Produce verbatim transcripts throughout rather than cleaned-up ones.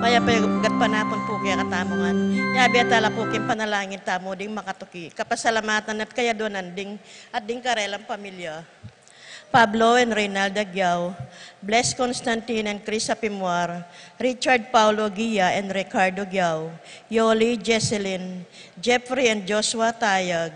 Kaya pa gatpanapun pu kekatamu ngan. Yabe tala pu king panalangin tamu ding makatuki, kapasalamatan at kayadwanan ding at ding karelang pamilya. Pablo and Reynalda Giao, Bless Constantine and Chris Apimwar, Richard Paulo Guia and Ricardo Giao, Yoli, Jesselyn, Jeffrey and Joshua Tayag,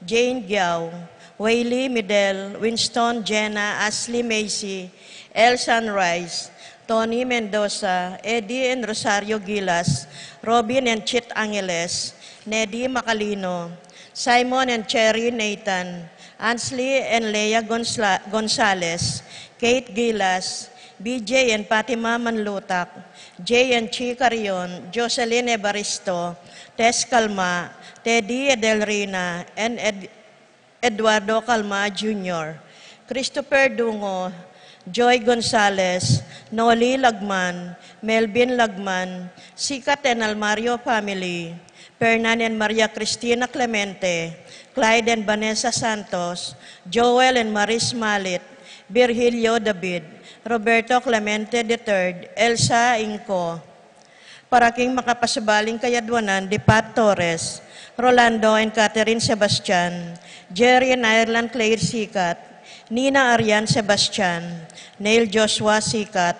Jane Giao, Whaley, Midel, Winston, Jenna, Ashley, Macy, El Sunrise, Tony Mendoza, Eddie and Rosario Gilas, Robin and Chit Angeles, Neddy Macalino, Simon and Cherry Nathan, Ansley and Leah Gonsla- Gonzalez, Kate Gilas, B J and Fatima Manlutak, Jay and Chi Carion, Jocelyn Evaristo, Tess Calma, Teddy Edelrina, and Ed- Eduardo Calma Junior, Christopher Dungo, Joy Gonzalez, Noli Lagman, Melvin Lagman, Sikat and Almario family, Fernan and Maria Cristina Clemente, Clyde and Vanessa Santos, Joel and Maris Malit, Virgilio David, Roberto Clemente the third, Elsa Inco, para king makapasubaling kayadwanan di Pat Torres, Rolando and Catherine Sebastian, Jerry and Ireland Claire Sikat, Nina Arian Sebastian, Neil Joshua Sikat,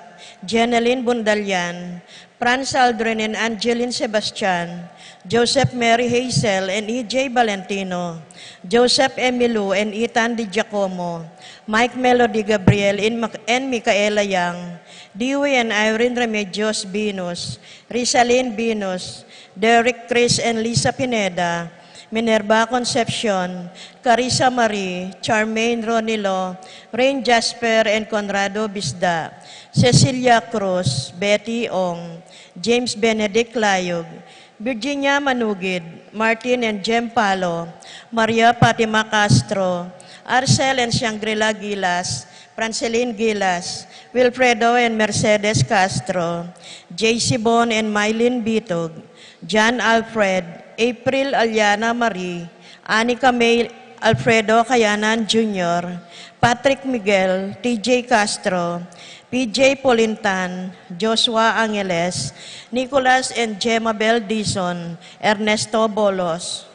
Jeneline Bundalian, Franz Aldrin and Angeline Sebastian, Joseph Mary Hazel and E J Valentino, Joseph Emilu and Ethan Di Giacomo, Mike Melody Gabriel and Mac- and Micaela Yang, Dewey and Irene Remedios Venus, Rizalin Venus, Derek Chris and Lisa Pineda, Minerva Concepcion, Carissa Marie, Charmaine Ronilo, Rain Jasper and Conrado Bisda, Cecilia Cruz, Betty Ong, James Benedict Layug, Virginia Manugid, Martin and Jem Palo, Maria Fatima Castro, Arcel and Shangri-La Gilas, Francelin Gilas, Wilfredo and Mercedes Castro, J C Bon and Mylene Bitug, John Alfred, April Aliana Marie, Anika May Alfredo Kayanan Junior, Patrick Miguel, T J Castro, P J Polintan, Joshua Angeles, Nicholas and Gemma Bel Dizon, Ernesto Bolos.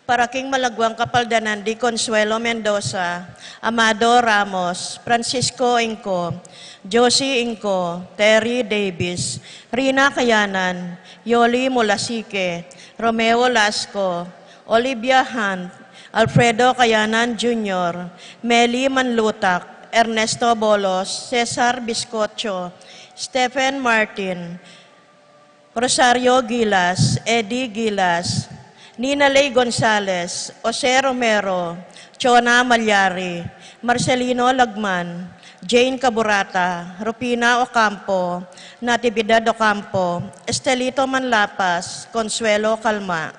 Para king malaguang kapaldanan di Consuelo Mendoza, Amado Ramos, Francisco Inco, Josie Inco, Terry Davis, Rina Kayanan, Yoli Mulasique, Romeo Lasco, Olivia Hunt, Alfredo Kayanan Junior, Meli Manlutak, Ernesto Bolos, Cesar Biscocho, Stephen Martin, Rosario Gilas, Eddie Gilas, Nina Ley Gonzalez, Jose Romero, Chona Malyari, Marcelino Lagman, Jane Caburata, Rufina Ocampo, Natividad Ocampo, Estelito Manlapas, Consuelo Calma.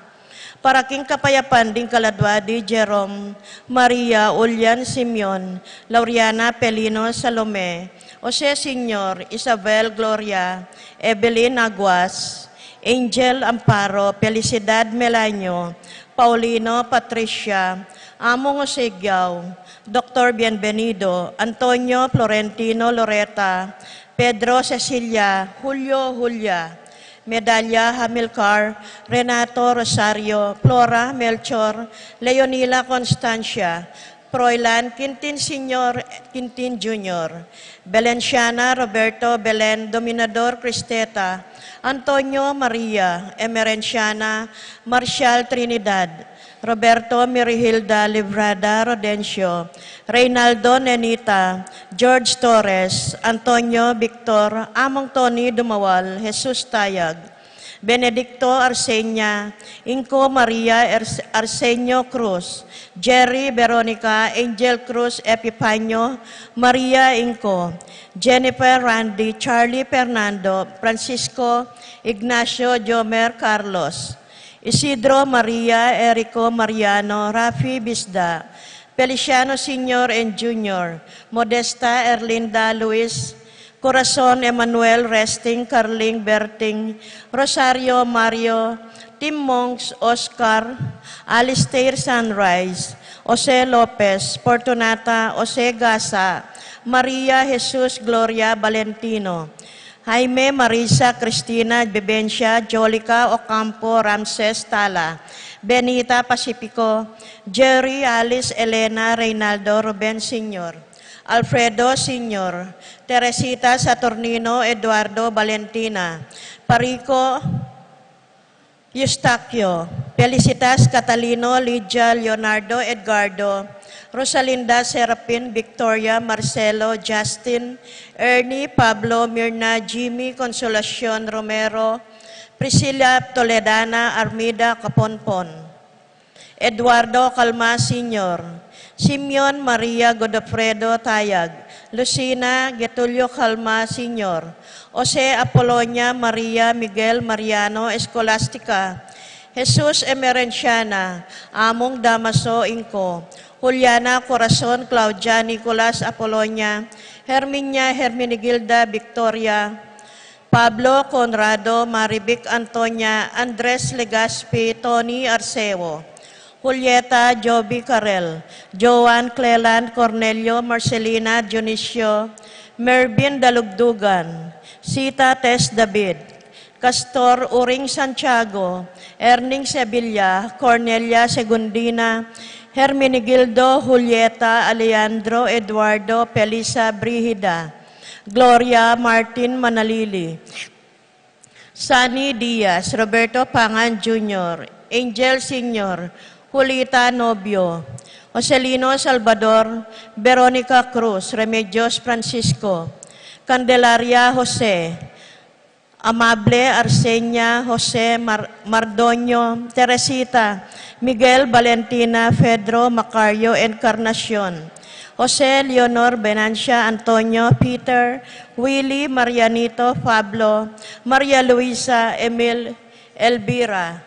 Para king kapayapan ding kaladwa di Jerome, Maria, Ulian, Simeon, Lauriana, Pelino, Salome, Jose Senior, Isabel, Gloria, Evelyn Aguas, Angel Amparo, Felicidad Melanio, Paulino, Patricia, Among Jose Giao, Doctor Bienvenido, Antonio, Florentino, Loreta, Pedro, Cecilia, Julio, Julia, Medalla, Hamilcar, Renato, Rosario, Flora, Melchor, Leonila, Constancia, Froilan, Quintin Senior, Quintin Junior, Belenciana, Roberto, Belen, Dominador, Cristeta, Antonio, Maria, Emerenciana, Marcial, Trinidad, Roberto, Mirihilda, Librada, Rodencio, Reynaldo, Nenita, George Torres, Antonio, Victor, Among Tony Dumawal, Jesus Tayag, Benedicto, Arsenia Inco, Maria, Ers- Arsenio Cruz, Jerry, Veronica, Angel Cruz, Epifanio, Maria Inco, Jennifer, Randy, Charlie, Fernando, Francisco, Ignacio, Jomer, Carlos, Isidro, Maria, Erico, Mariano, Rafi, Bisda, Feliciano Senior and Junior, Modesta, Erlinda, Luis, Corazon, Emmanuel, Resting, Carling, Berting, Rosario, Mario, Tim Monks, Oscar, Alistair, Sunrise, Jose Lopez, Fortunata, Jose Gasa, Maria Jesus Gloria Valentino, Jaime Marisa Cristina Vivencia Jolica Ocampo Ramses Tala, Benita Pacifico, Jerry Alice Elena Reynaldo Ruben Senior, Alfredo Senior, Teresita Saturnino Eduardo Valentina, Parico Eustaquio, Felicitas Catalino, Lydia Leonardo Edgardo, Rosalinda Serapin, Victoria Marcelo, Justin, Ernie, Pablo, Mirna, Jimmy, Consolacion Romero, Priscilla Toledana, Armida Caponpon, Eduardo Calma Senior, Simeon Maria Godofredo Tayag, Lucina Getulio Calma Senior, Jose Apolonia Maria Miguel Mariano Escolastica, Jesus Emerenciana, Among Damaso Inco, Juliana Corazon Claudia Nicolas Apolonia, Herminia Herminigilda Victoria, Pablo Conrado, Marivic Antonia, Andres Legaspi, Tony Arceo, Julieta Joby Carel, Joan Cleland, Cornelio Marcelina Dionisio, Mervin Dalugdugan, Sita Tess David, Castor Uring Santiago, Erning Sevilla, Cornelia Segundina, Herminigildo, Julieta, Alejandro, Eduardo, Felisa, Brigida, Gloria, Martin Manalili, Sunny Diaz, Roberto Pangan Junior, Angel Senior, Julita Nobio, Joselino Salvador, Veronica Cruz, Remedios Francisco, Candelaria Jose, Amable Arsenia, Jose Mar-, Mardoño, Teresita, Miguel Valentina, Pedro Macario Encarnacion, Jose Leonor Venancia, Antonio, Peter, Willy, Marianito, Pablo, Maria Luisa, Emil, Elvira,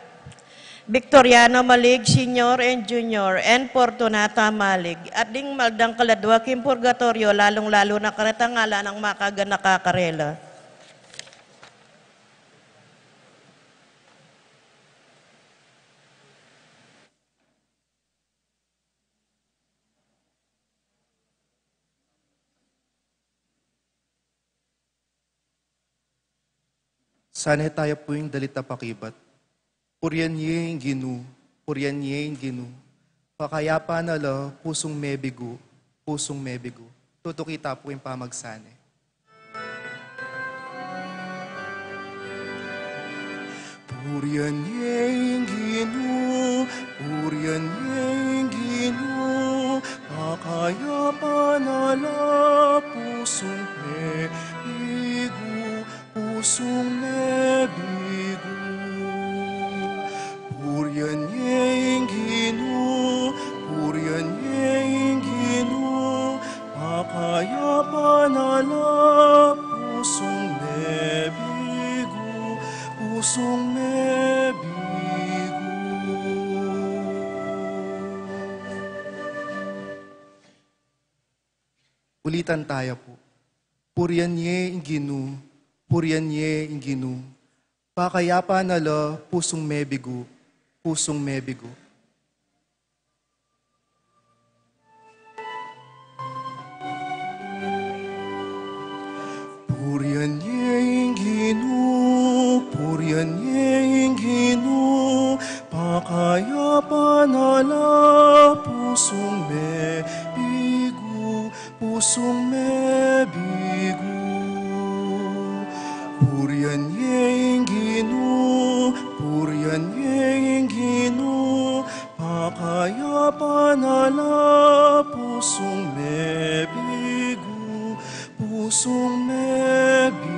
Victoriano Malig Senior and Junior, and Fortunata Malig, at ding maldang kaladua king purgatorio, lalung-lalu na karetang ala nang makaganaka karela. Sana tayu pu ing dalit a pakibat. Purian ye ing Ginu, purian ye ing Ginu. Pakayapan na la pusung mebigu, pusung mebigu. Tutuki ta pu ing pamagsane. Purian ye ing Ginu, purian ye ing Ginu, pakayapan na la pusung mebigu, pusung mebigu. Purian ye ing Ginu, purian ye ing Ginu, pakayapan na la pusung mebigu, pusung mebigu. Ulitan taya pu. Purian ye ing Ginu, purian ye ing Ginu. Pakayapan na la pusung mebigu, pusung mebigu. Purian ye ing Ginu, purian ye ing Ginu, pakayapan na la pusung mebigu, pusung mebigu. Purian ye ing Ginu, purian ye ing Ginu, pakayapan na la pusung mebigu, pusung mebigu.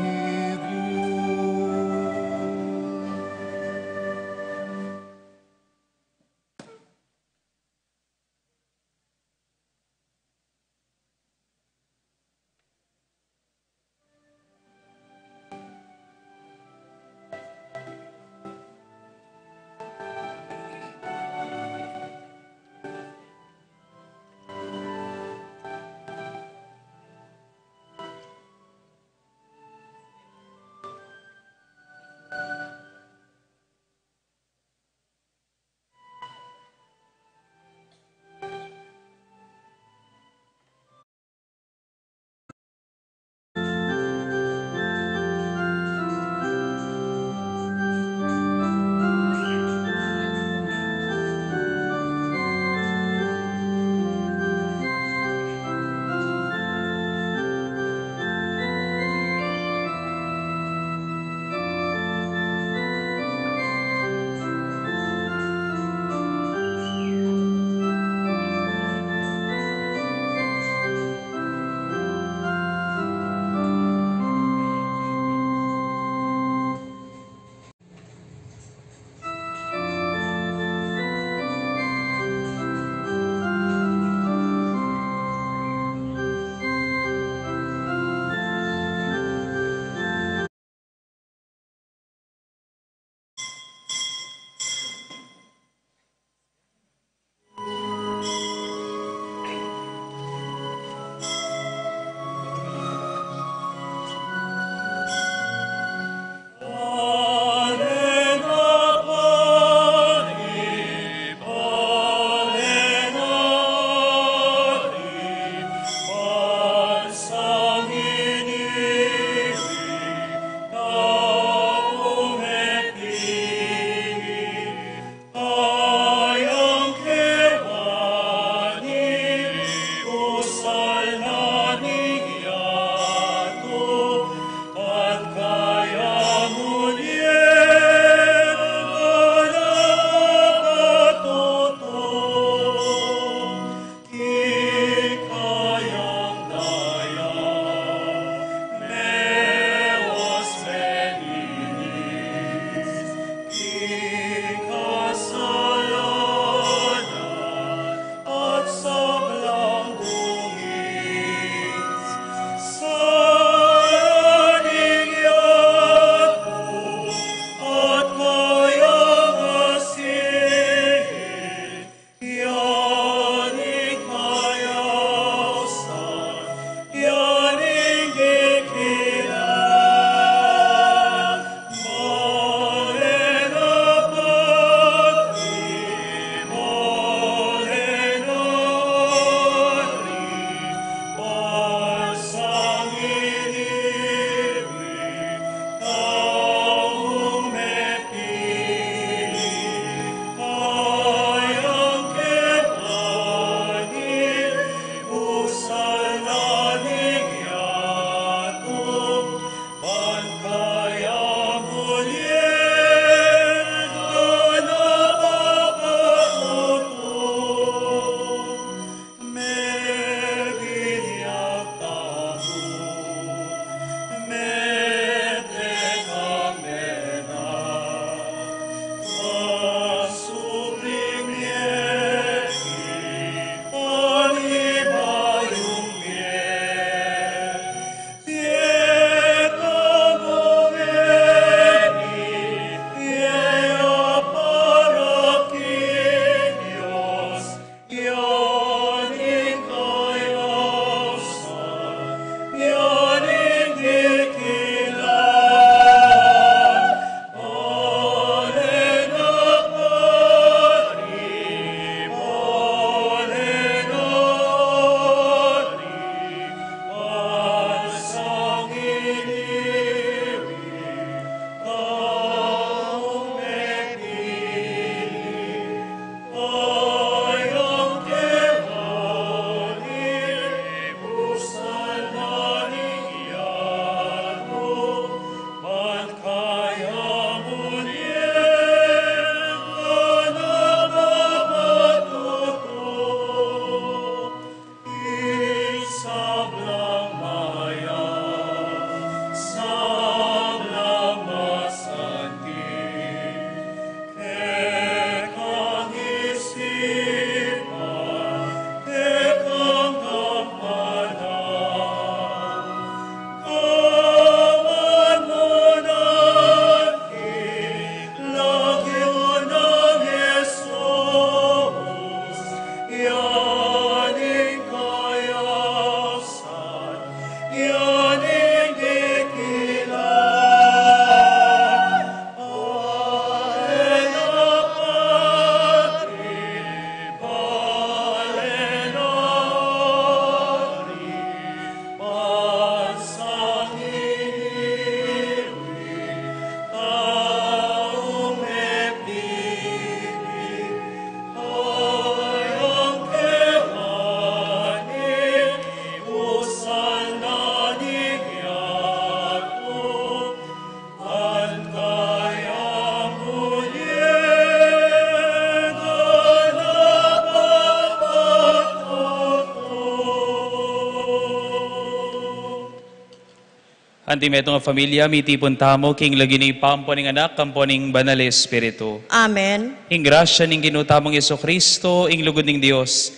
Anti metung a familia, mitipun tamu king lagyu ning Ibpa, ampo ning Anak, ampo ning Banal a Espiritu. Amen. Ing grasya ning Ginu tamung Jesucristo, ing lugud ning Dios,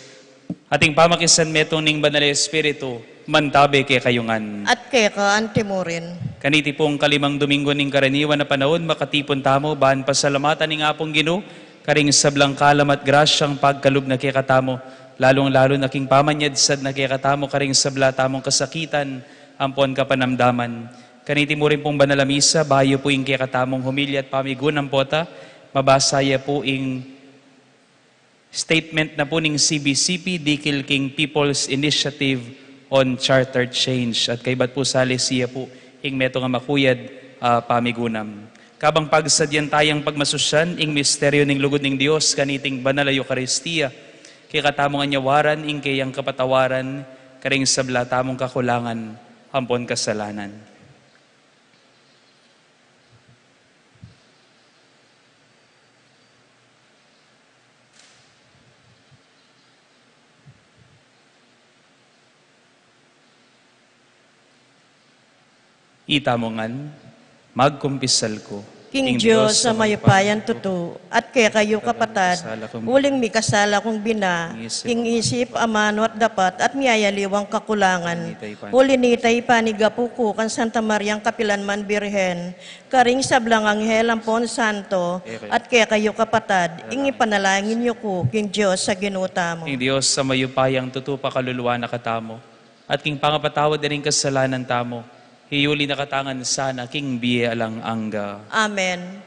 at ing pamakisanmetung ning Banal a Espiritu, mantabe kekayu ngan. At keka antimurin. Kaniti pung kalimang Domingo ning karaniwan a panaun, makatipun tamu ban pasalamatan ing Apung Ginu, karing sablang kalam at grasyang pagkalub na kekatamu, lalung-lalu na king pamanyadsad na kekatamu karing sabla tamung kasakitan ampon kapanamdaman. Kaniti mu rin pung banal a misa, bayu pu ing kekatamung homilya at pamigunam pota, mabasa ya pu ing statement na pu ning C B C P dikil king People's Initiative on Charter Change. At kaybat pu sali siya pu ing metung a makuyad a pamigunam. Kabang pagsadyan tayang pagmasusyan ing misteryu ning lugud ning Dios kaniting banal a Eukaristia, kekatamung anyawaran ing keyang kapatawaran karing sabla tamung kakulangan ampon kasalanan. Ita mu ngan, magkumpisal ku king Dios a mayupayang tutu, at kekayu kapatad, uling mikasala kung bina, king isip, amanu at dapat, at miyayaliwang kakulangan. Uli nita ipanigapu ku kang Santa Mariang kapilanman Birhen, karing sablang anghel ampon santo, at kekayu kapatad, ing ipanalangin yu ku king Dios a Ginu tamu. Ing Dios a mayupayang tutu pakaluluan na katamu, at king pangapatawad da ring kasalanan tamu, iyuli na katamu ngan sana king bie alang angga. Amen.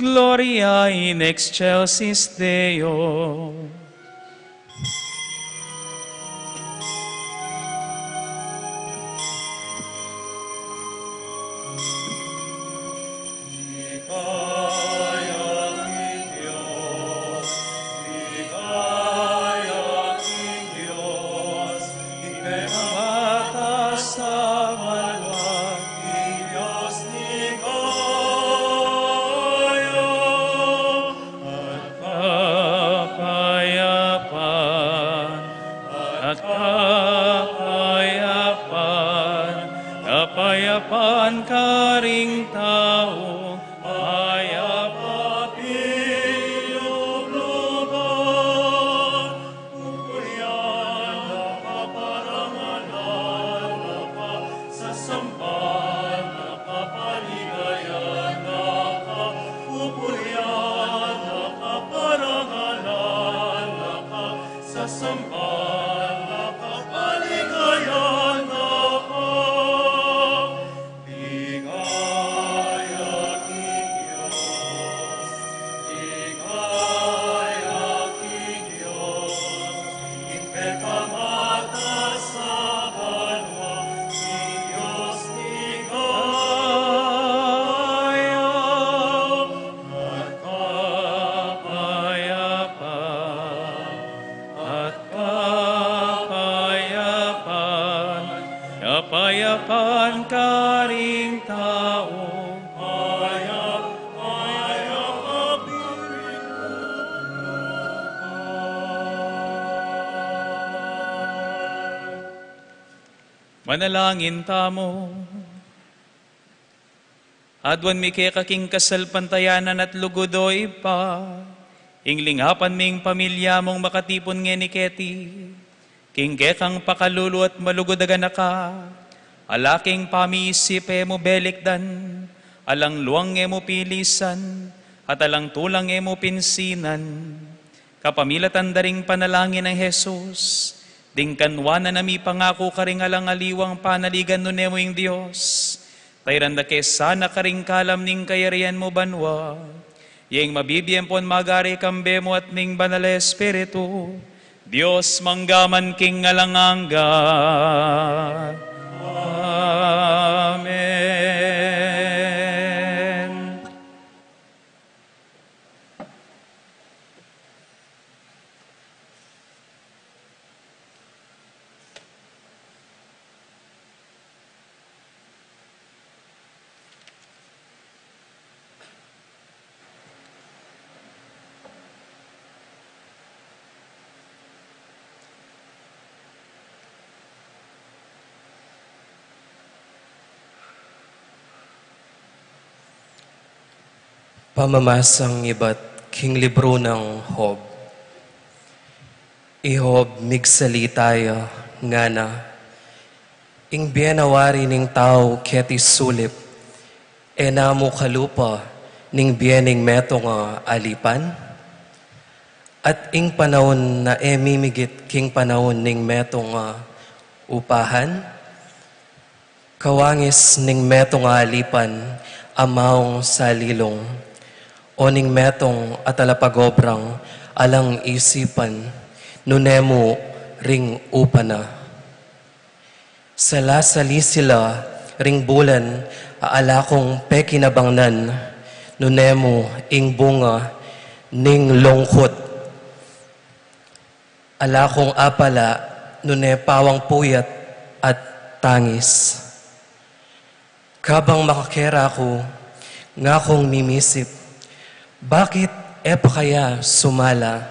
Gloria in excelsis Deo. Kapayapan, at kapayapan, kapayapan karing tau, mayap a piyubluban, pupurian na ka parangalan na ka, sasamban na ka paligayan na ka, pupurian na ka parangalan na ka, sasamban na ka paligayan na ka. Ligaya king Dios. Manalangin tamu. Aduan mi keka king kasalpantayanan at lugud, o Ibpa, ing lingapan ming pamilya mung makatipun ngeni keti king kekang pakalulu at malugud a ganaka, ala king pamiisip e mu belikdan, alang luang e mu pilisan, at alang tulang e mu pinsinan. Kapamilatan da ring panalangin nang Jesus, ding kanwanan a mipangaku karing alang aliwang panaligan nune mu ing Dios, tairan da ke sana karing kalam ning kayarian mu banua, ya ing mabibie ampon magari kambe mu at ning Banal a Espiritu, Dios mangga man king alang angga. Amen. Pamamasang ibat king libru nang Job. I Job migsalita ya, ngana, ing bie na wari ning tau keti sulip, e na mu kalupa ning bie ning metung a alipan? At ing panaun na e mimigit king panaun ning metung a upahan? Kawangis ning metung a alipan a maung salilung, o ning metung a talapagobrang alang isipan, nune mu ring upa na? Salasali sila ring bulan a ala kung pekinabangnan, nune mu ing bunga ning lungkut. Ala kung apala, nune pawang puyat at tangis. Kabang makakera ku, ngakung mimisip, bakit e pa kaya sumala?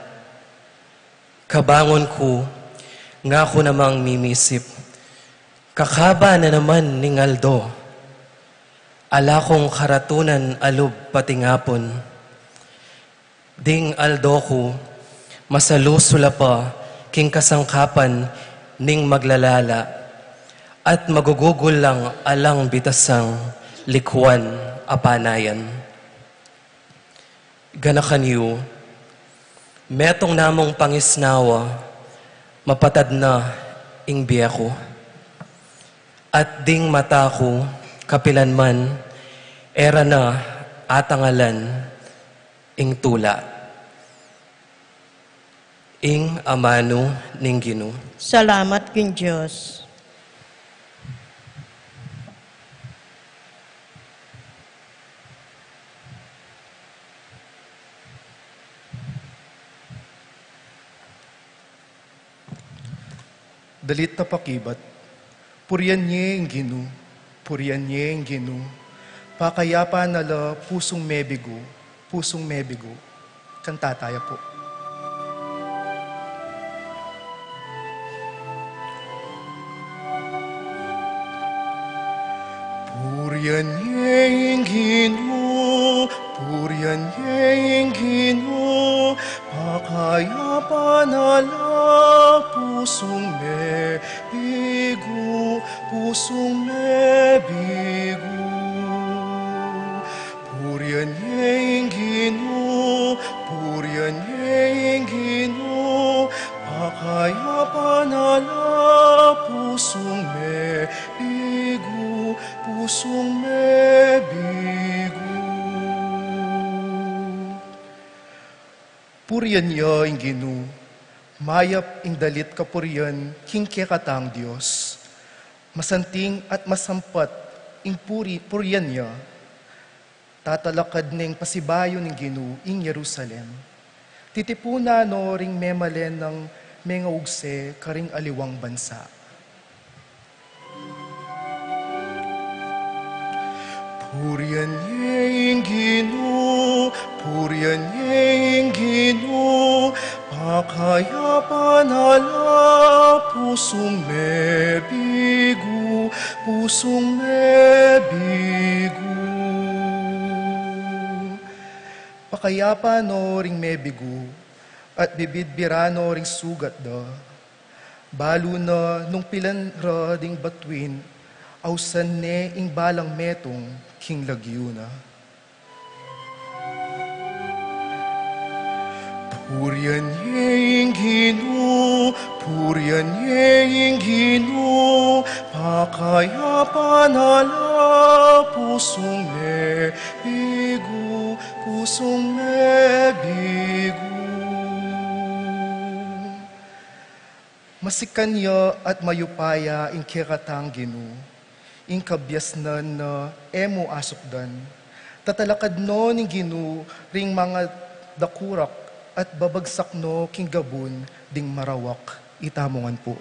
Kabangun ku, ngaku namang mimisip, kakaba na naman ning aldo. Ala kung karatunan a lub patingapun. Ding aldo ku, masalusu la pa king kasangkapan ning maglalala, at magugugul lang alang bitasang likuan a panayan. Ganakan yu, metung na mung pangisnawa, mapatad na ing bie ku. At ding mata ku, kapilan man, e ra na atangalan ing tula. Ing amanu ning Ginu. Salamat king Dios. Dalit a pakibat. Purian ye ing Ginu, purian ye ing Ginu. Pakayapan na la pusung mebigu, pusung mebigu. Kanta taya pu. Purian ye ing Ginu, purian ye ing Ginu, pakayapan na la pusung mebigu, pusung mebigu. Purian ye ing Ginu, purian ye ing Ginu, pakayapan na la pusung mebigu, pusung mebigu. Purian ya ing Ginu, mayap ing dalit kapurian king kekatang Dios. Masanting at masampat ing puri-, purian ya. Tatalakad neng pasibayu ning Ginu ing Jerusalem. Titipunan no ring memalen nang mengaugse karing aliwang bansa. Purian ye ing Ginu, purian ye ing Ginu, pakayapan na la pusung mebigu, pusung mebigu. Pakayapan no ring mebigu, at bibidbiran no ring sugat da. Balu na nung pilan ra ding batuin, ausan ne ing balang metung king lagyu na. Purian ye ing Ginu, purian ye ing Ginu, pakayapan na la pusung mebigu, pusung mebigu. Masikan ya at mayupaya ing kekatang Ginu, ing kabiasnan na e mu asukdan. Tatalakad no ning Ginu ring mangadakurak at babagsak no king gabun ding marawak. Itamu ngan pu.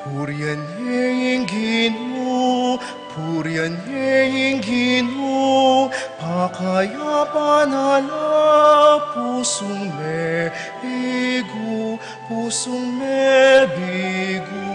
Purian ye ing Ginu, purian ye ing Ginu, pakayapan na la pusung mebigu, pusung mebigu.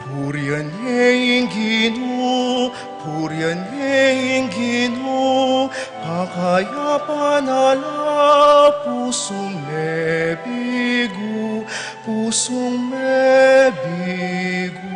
Purian ye ing Ginu, purian ye ing Ginu, pakayapan na la pusung mebigu, pusung mebigu.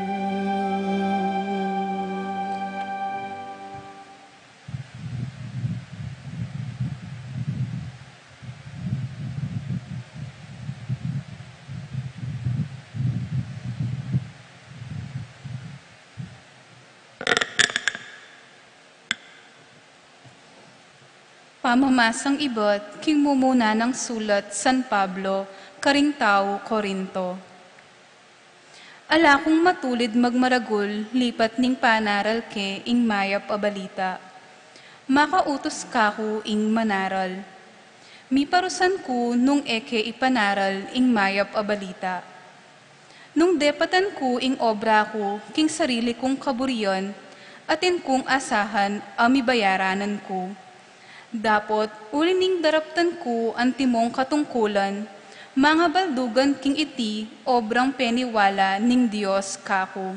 Pamamasang ibat king mumuna nang sulat San Pablo karing tau Corinto. Ala kung matulid magmaragul lipat ning panaral ke ing mayap a balita. Makautus kaku ing manaral. Miparusan ku nung e ke ipanaral ing mayap a balita. Nung depatan ku ing obra ku king sarili kung kaburian, atin kung asahan a mibayaranan ku. Dapot, uli ning daraptan ku antimong katungkulan, mangabaldugan king iti obrang peniwala ning Dios kaku.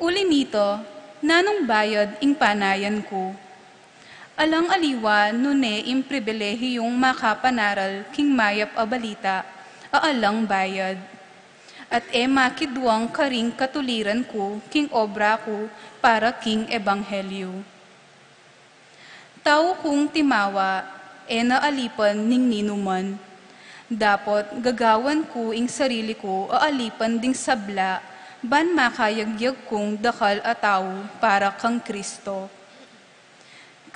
Uli nita, nanung bayad ing panayan ku? Alang aliwa nune ing pribilehiyung makapanaral king mayap a balita a alang bayad, at e makidwang karing katuliran ku king obra ku para king ebanghelyu. Tau kung timawa, e na alipan ning ninuman. Dapot gagawan ku ing sarili ku a alipan ding sabla, ban makayagyag kung dakal a tau para kang Kristo.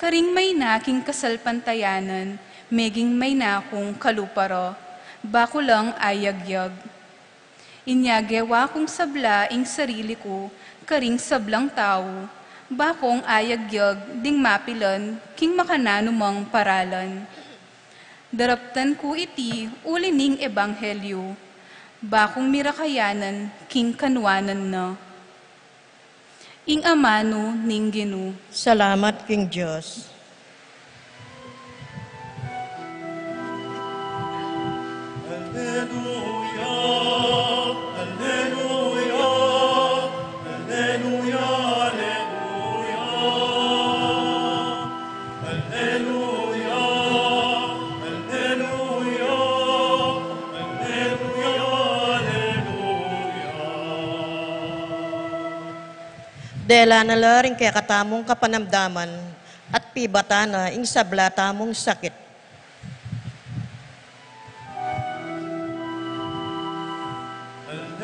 Karing maina king kasalpantayanan, meging maina kung kalupa ra, ba ku lang ayagyag. Inya gewa kung sabla ing sarili ku karing sablang tau, ba kung ayagyag ding mapilan king makananumang paralan. Daraptan ku iti uli ning ebanghelyu, ba kung mirakayanan king kanuanan na. Ing amanu ning Ginu. Salamat king Dios. Alleluia, alleluia, alleluia, alleluia. Alleluia, alleluia, alleluia, alleluia. Dela na la ring kekatamung kapanamdaman at pibatan na ing sabla tamung sakit.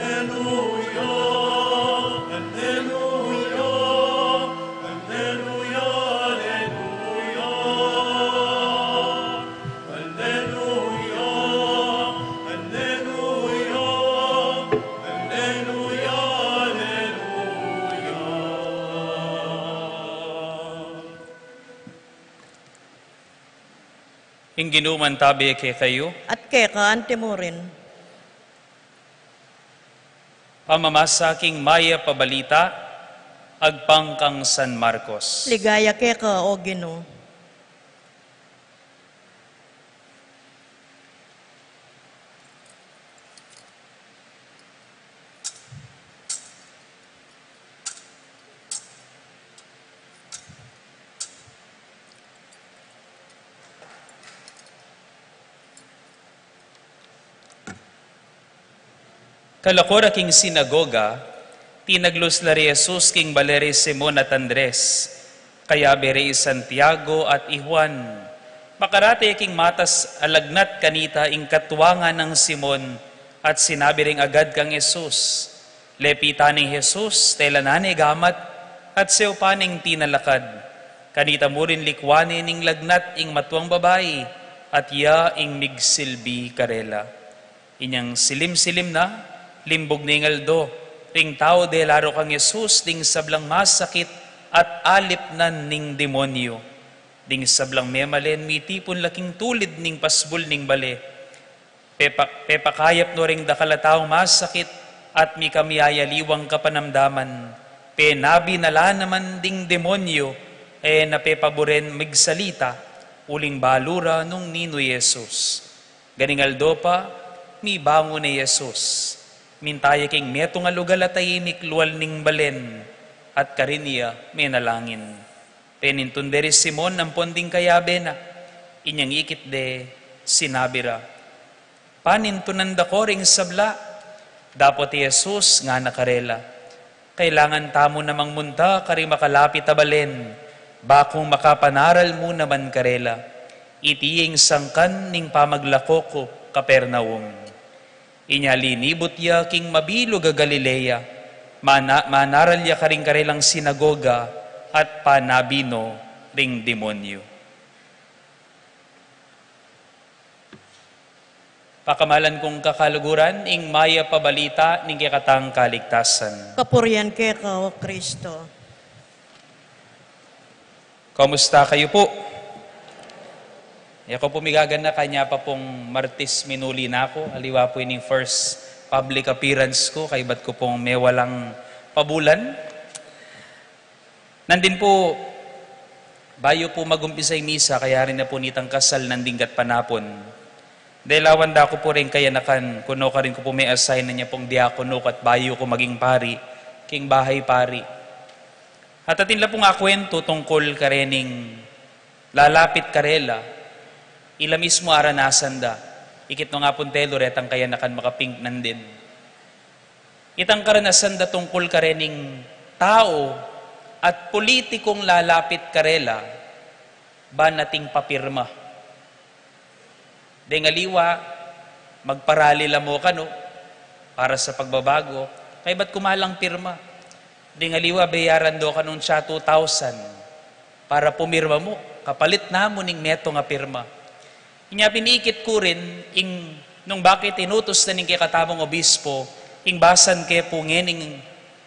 Alleluia, alleluia, alleluia, alleluia. Alleluia, alleluia, alleluia, alleluia. Ing Ginu mantabi kekayu. At keka antimurin. Pamamasa king Mayap a Balita agpang kang San Marcos. Ligaya keka, O Ginu. Kalako ra king sinagoga, tinaglus la ri Jesus king bale ri Simon at Andres, kayabe ri Santiago at i Juan. Makarate king matas a lagnat kanita ing katuangan nang Simon, at sinabi ring agad kang Jesus. Lepitan ne i Jesus, telanan ne gamat, at saupan neng tinalakad. Kanita mu rin likuan ne ning lagnat ing matuang babai, at iya ing migsilbi karela. Inyang silim-silim na, limbug ne ing aldo, ring tau delaru kang Jesus ding sablang masakit at alipnan ning demonyo. Ding sablang memalen mitipun la king tulid ning pasbul ning bale. Pepa-, pepakayap no ring dakal a taung masakit at mikamiyayaliwang kapanamdaman. Penabi na la naman ding demonyo, e na pepaburen migsalita, uling balu ra nung ninu i Jesus. Ganing aldo pa, mibangun ne i Jesus. Minta ya king metung a lugal a taimik lual ning balen, at karin ya menalangin. Penintun de ri Simon ampon ding kayabe na, inyang ikit de, sinabi ra, "Panintunan da ko ring sabla." Dapot i Jesus ngana karela, "Kailangan tamu namang munta karing makalapit a balen, bakung makapanaral mu naman karela. Iti ing sangkan ning pamaglako ku, Capernaum." Inya linibut ya king mabilug a Galilea, mana-, manaral ya karing karelang sinagoga, at panabi no ring demonyo. Pakamalan kung kakaluguran, ing mayap a balita ning kekatang kaligtasan. Kapurian keka, O Kristo. Kumusta kayu pu? Yaku pu migaganaka, nya pa pung Martis minuli na ku, aliwa pu ining first public appearance ku, kaybat ku pung mewalang pabulan. Nandin pu, bayu pu magumpisa ing misa, kayari na pu nitang kasal nandin gatpanapun. Delawan da ku pu ring kayanakan, kuno karin ku pu me-assign na nya pung diakono ku at bayu ku maging pari, king bahay pari. At atin la pung akuwentu tungkul karening lalapit karela, ila mismu aranasan da. Ikit no nga pung telu retang kayanakan makaping nandin. Itang karanasan da tungkul karening tau at politikung lalapit karela, ban ating papirma. Deng aliwa, magparali la mu kanu para sa pagbabago, kaybat ku malang pirma. Deng aliwa, bayaran do kanung tsa two thousand para pumirma mu, kapalit na mu ning metung a pirma. Inya pin ikit ku rin ing nung bakit inutus na ning kekatamung obispo, ing basan ke pu ngening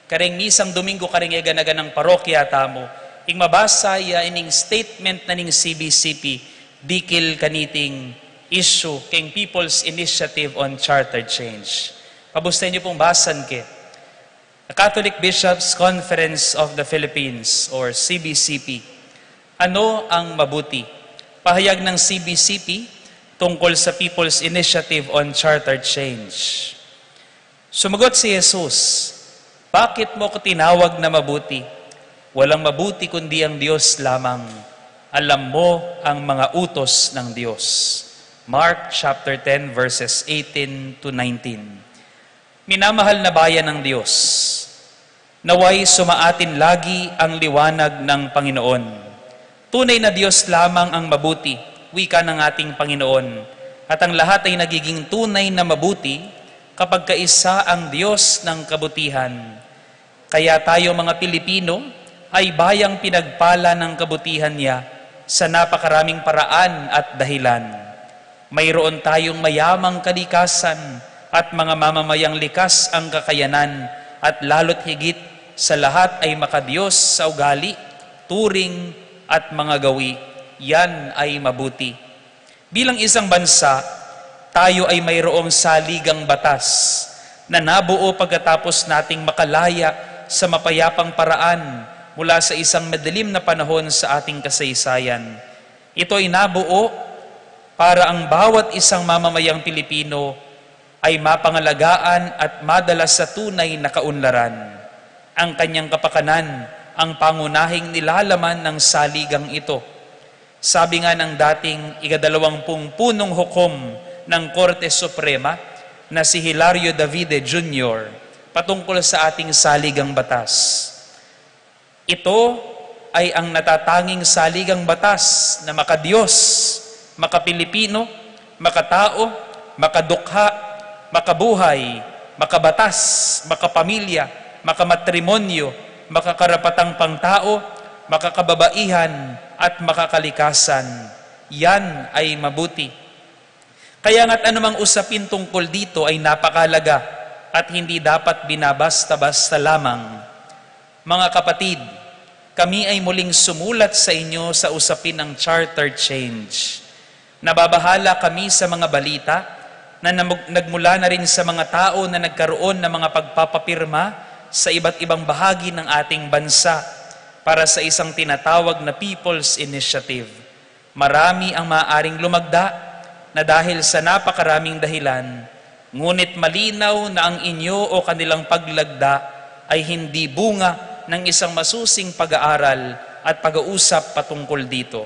kareng misang Domingo kareng eganaganang parokya tamu, ing mabasa ya ining statement na ning C B C P, dikil kaniting issue keng People's Initiative on Charter Change. Pabusten yu pung basan ke. The Catholic Bishops' Conference of the Philippines, or C B C P. Ano ang mabuti? Pahayag ng C B C P tungkol sa People's Initiative on Charter Change. Sumagot si Jesus, "Bakit mo ko tinawag na mabuti? Walang mabuti kundi ang Diyos lamang. Alam mo ang mga utos ng Diyos." Mark chapter ten, verses eighteen to nineteen. Minamahal na bayan ng Diyos, nawa'y sumaatin lagi ang liwanag ng Panginoon. Tunay na Diyos lamang ang mabuti, wika ng ating Panginoon, at ang lahat ay nagiging tunay na mabuti kapag kaisa ang Diyos ng kabutihan. Kaya tayo, mga Pilipino, ay bayang pinagpala ng kabutihan niya sa napakaraming paraan at dahilan. Mayroon tayong mayamang kalikasan at mga mamamayang likas ang kakayanan, at lalo't higit sa lahat ay makadiyos sa ugali, turing, at mga gawi. Yan ay mabuti. Bilang isang bansa, tayo ay mayroong saligang batas na nabuo pagkatapos nating makalaya sa mapayapang paraan mula sa isang madilim na panahon sa ating kasaysayan. Ito ay nabuo para ang bawat isang mamamayang Pilipino ay mapangalagaan at madala sa tunay na kaunlaran. Ang kanyang kapakanan, ang pangunahing nilalaman ng saligang ito. Sabi nga ng dating ikadalawampung punong hukom ng Korte Suprema na si Hilario Davide Junior patungkol sa ating saligang batas. Ito ay ang natatanging saligang batas na makadiyos, makapilipino, makatao, makadukha, makabuhay, makabatas, makapamilya, makamatrimonyo, makakarapatang pangtao, makakababaihan, at makakalikasan. Yan ay mabuti. Kaya nga't anumang usapin tungkol dito ay napakahalaga at hindi dapat binabasta-basta lamang. Mga kapatid, kami ay muling sumulat sa inyo sa usapin ng charter change. Nababahala kami sa mga balita na namug-, nagmula na rin sa mga tao na nagkaroon ng mga pagpapapirma sa iba't ibang bahagi ng ating bansa para sa isang tinatawag na People's Initiative. Marami ang maaaring lumagda na dahil sa napakaraming dahilan, ngunit malinaw na ang inyo o kanilang paglagda ay hindi bunga ng isang masusing pag-aaral at pag-uusap patungkol dito.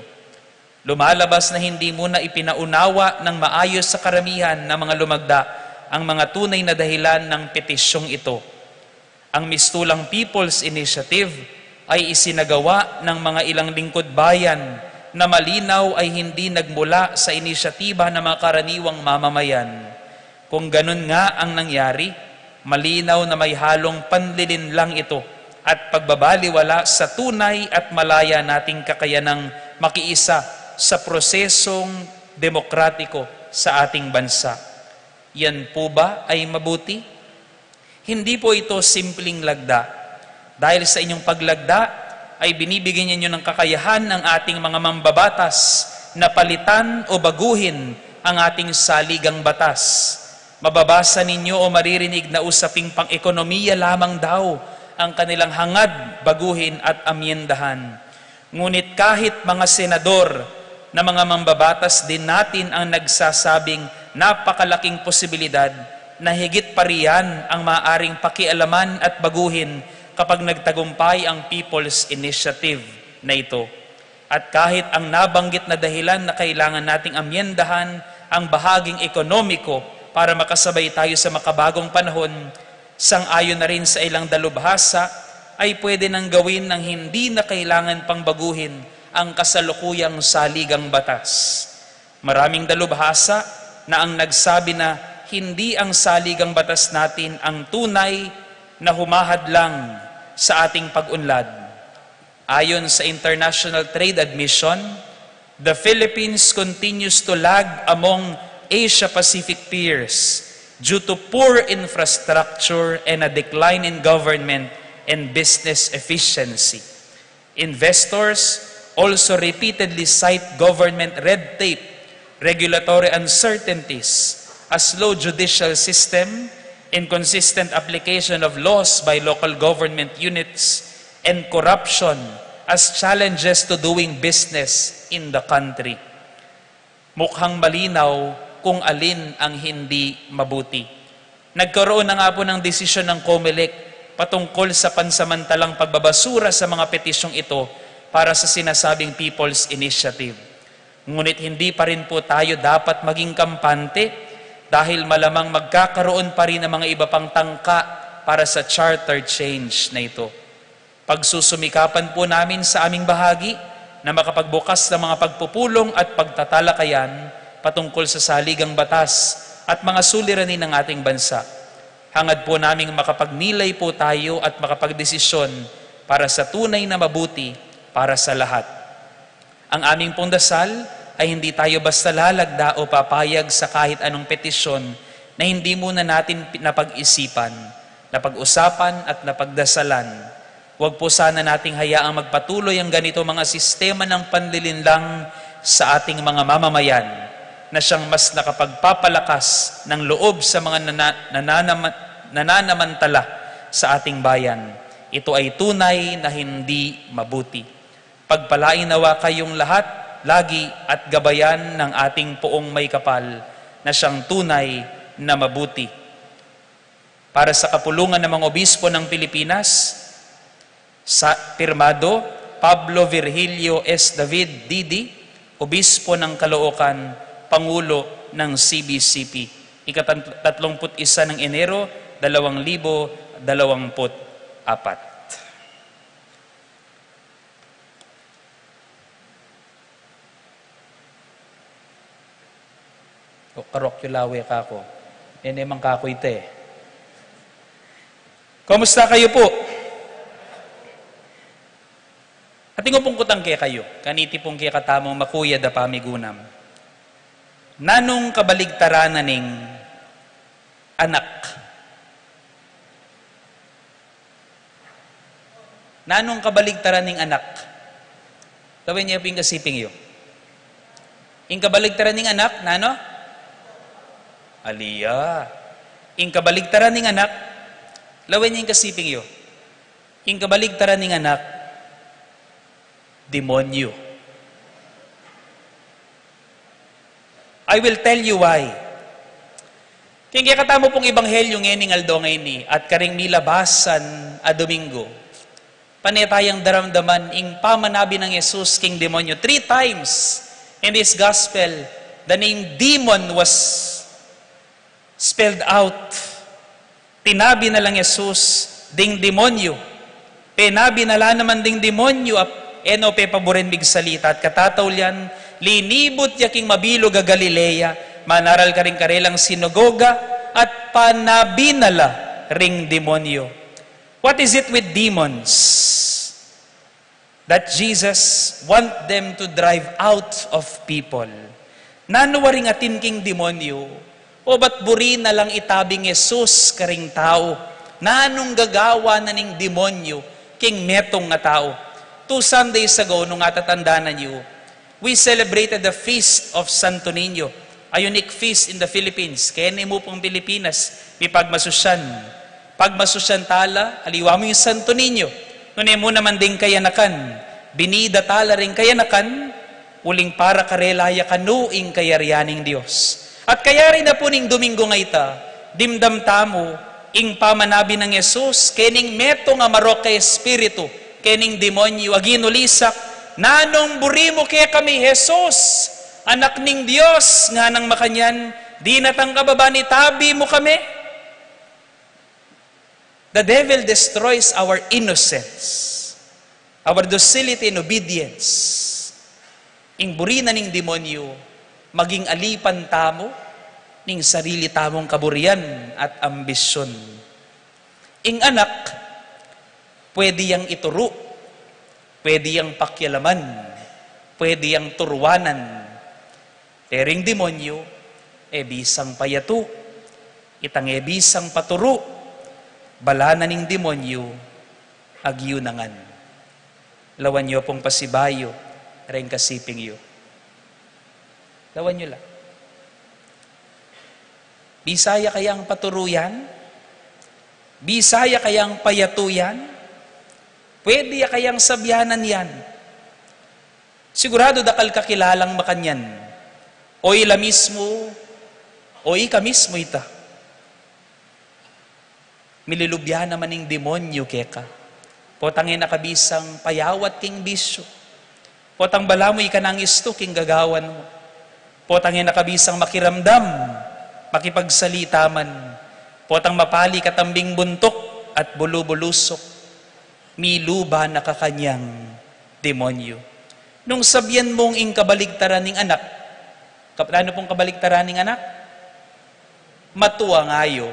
Lumalabas na hindi muna ipinaunawa ng maayos sa karamihan ng mga lumagda ang mga tunay na dahilan ng petisyong ito. Ang mistulang People's Initiative ay isinagawa ng mga ilang lingkod bayan na malinaw ay hindi nagmula sa inisyatiba ng mga karaniwang mamamayan. Kung ganun nga ang nangyari, malinaw na may halong panlilinlang ito at pagbabaliwala sa tunay at malaya nating kakayanang makiisa sa prosesong demokratiko sa ating bansa. Yan po ba ay mabuti? Hindi po ito simpleng lagda. Dahil sa inyong paglagda, ay binibigyan ninyo ng kakayahan ang ating mga mambabatas na palitan o baguhin ang ating saligang batas. Mababasa ninyo o maririnig na usaping pang-ekonomiya lamang daw ang kanilang hangad baguhin at amyendahan. Ngunit kahit mga senador na mga mambabatas din natin ang nagsasabing napakalaking posibilidad na higit pa riyan ang maaaring pakialaman at baguhin kapag nagtagumpay ang People's Initiative na ito. At kahit ang nabanggit na dahilan na kailangan nating amyendahan ang bahaging ekonomiko para makasabay tayo sa makabagong panahon, sang-ayon na rin sa ilang dalubhasa, ay pwede nang gawin ng hindi na kailangan pang baguhin ang kasalukuyang saligang batas. Maraming dalubhasa na ang nagsabi na hindi ang saligang batas natin ang tunay na humahadlang sa ating pag-unlad. Ayon sa International Trade Admission, the Philippines continues to lag among Asia-Pacific peers due to poor infrastructure and a decline in government and business efficiency. Investors also repeatedly cite government red tape, regulatory uncertainties, a slow judicial system, inconsistent application of laws by local government units, and corruption as challenges to doing business in the country. Mukhang malinaw kung alin ang hindi mabuti. Nagkaroon na nga po ng desisyon ng Comelec patungkol sa pansamantalang pagbabasura sa mga petisyong ito para sa sinasabing People's Initiative. Ngunit hindi pa rin po tayo dapat maging kampante dahil malamang magkakaroon pa rin ng mga iba pang tangka para sa charter change na ito. Pagsusumikapan po namin sa aming bahagi na makapagbukas ng mga pagpupulong at pagtatalakayan patungkol sa saligang batas at mga suliranin ng ating bansa. Hangad po naming makapagnilay po tayo at makapagdesisyon para sa tunay na mabuti para sa lahat. Ang aming pong dasal ay hindi tayo basta lalagda o papayag sa kahit anong petisyon na hindi muna natin pi-, napag-isipan, napag-usapan at napagdasalan. Huwag po sana nating hayaang magpatuloy ang ganito mga sistema ng panlilinlang sa ating mga mamamayan na siyang mas nakapagpapalakas ng loob sa mga nana-, nananama-, nananamantala sa ating bayan. Ito ay tunay na hindi mabuti. Pagpalain nawa kayong lahat, lagi at gabayan ng ating Poong Maykapal na siyang tunay na mabuti. Para sa kapulungan ng mga obispo ng Pilipinas, sa pirmado, Pablo Virgilio S. David, D D, Obispo ng Caloocan, Pangulo ng C B C P. Ikatatlongput isa ng Enero, dalawang libo dalawampu't apat. O, karok yu lawe kaku. E ne man kaku ita e. Kumusta kayu pu? Atin ku pung kutang kekayu, kaniti pung kekatamung makuyad a pamigunam. Nanung kabaligtaran na ning anak? Nanung kabaligtaran ning anak? Lawen ye pu ing kasiping yu. Ing kabaligtaran ning anak, nanu? Ali ya. Ing kabaligtaran ning anak, lawen ye ing kasiping yu. Ing kabaligtaran ning anak, demonyo. I will tell you why. King kekatamu pung ebanghelyu ngening aldo ngeni at karing milabasan a Domingo, pane tayang daramdaman ing pamanabi nang Jesus king demonyo. Three times in this gospel, the name demon was spelled out. Tinabi na lang Jesus ding demonyo. Penabi na la naman ding demonyo a e no pepaburen migsalita, at katataulian, linibut ya king mabilug a Galilea, manaral karing karelang sinagoga, at panabi na la ring demonyo. What is it with demons that Jesus want them to drive out of people? Nanu waring atin king demonyo? O ba't buri na lang itabing Jesus karing tau? Nanung gagawa na ning demonyo king metung a tau? Two Sundays ago, nung atatandanan yu, we celebrated the feast of Santo Niño, a unique feast in the Philippines. Keni mu pung Pilipinas, mipagmasusyan. Pagmasusyan tala, aliwa mu ing Santo Niño. Nune mu naman ding kayanakan, binida tala ring kayanakan, uling para karela ya kanu ing kayarian ning Dios. At kayari na pu ning Domingo ngeni, dimdam tamu ing pamanabi nang Jesus kening metung a marok a espiritu, kening demonyo a ginulisak, "Nanung buri mu kekami, Jesus, Anak ning Dios?" nganang makanyan, "Dinatang ka ba ban itabi mu kami?" The devil destroys our innocence, our docility and obedience. Ing buri na ning demonyo, maging alipan tamu ning sarili tamung kaburian at ambisyon. Ing anak, pwede yang ituru, pwede yang pakialaman, pwede yang turuanan. Pero ing demonyo, e bisang payatu, itang e bisang paturu, balanan ning demonyo, agyu na ngan. Lawan yu pung pasibayu reng kasiping yu. Lawan yu la. Bisa ya kayang paturu yan? Bisa ya kayang payatu yan? Pwede ya kayang sabyanan yan? Sigurado dakal ka kilalang makanyan. O ila mismu, o ika mismu ita. Mililubya naman ing demonyo keka. Potang e na ka bisang payawat king bisyu. Potang balamu ika nang istu king gagawan mu. Potang e na ka bisang makiramdam, makipagsalita man. Potang mapali ka tambing buntuk at bulu-bulusuk. Miluba na ka kanyang demonyo. Nung sabyan mung ing kabaligtaran ning anak, kap-, nanu pung kabaligtaran ning anak? Matua ngayu.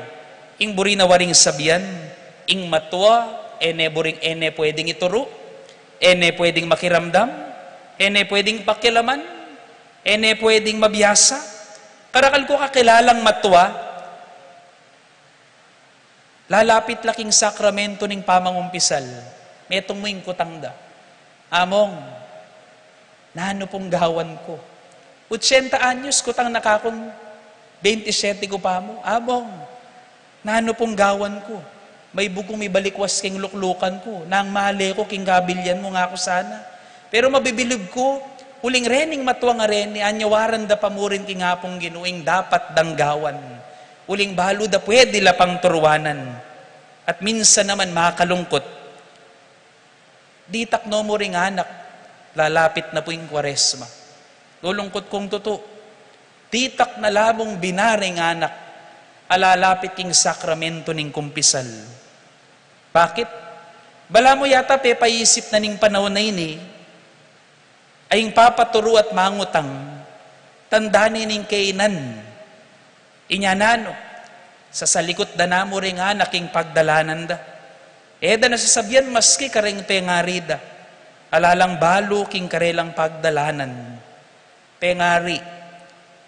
Ing buri na waring sabyan, ing matua, e ne buring, e ne pwedeng ituru, e ne pwedeng makiramdam, e ne pwedeng pakialaman, e ne pwedeng mabiasa. Karakal ku kakilalang matua, lalapit la king sakramento ning pamangumpisal, metung mu ing kutang da, "Among, nanu pung gawan ku? Ochenta anyos, kutang na kakung bente siyete ku pa mu. Among, Nanu pung gawan ku? Maybu kung mibalikwas king luklukan ku, nang male ku king kabilyan mu, ngaku sana. Pero mabibilug ku, uling rening matua a reni, anyawaran da pa murin king Apung Ginu ing dapat dang gawan. Uling balu da pwede la pang turuanan. At minsan naman makalungkut, ditak no mu ring anak, lalapit na pu ing Kwaresma. Lulungkut kung tutu. Ditak na la mung bina ring anak, a lalapit king sakramento ning kumpisal. Bakit? Balamu yata pepaisip na ning panaun a ini, a ing papaturu at mangutang, tanda ne ning kainan. Inya nanu, sasalikut da na mu ring anak king pagdalanan da. E da na sasabian maski karing pengari da. Ala lang balu king karelang pagdalanan. Pengari,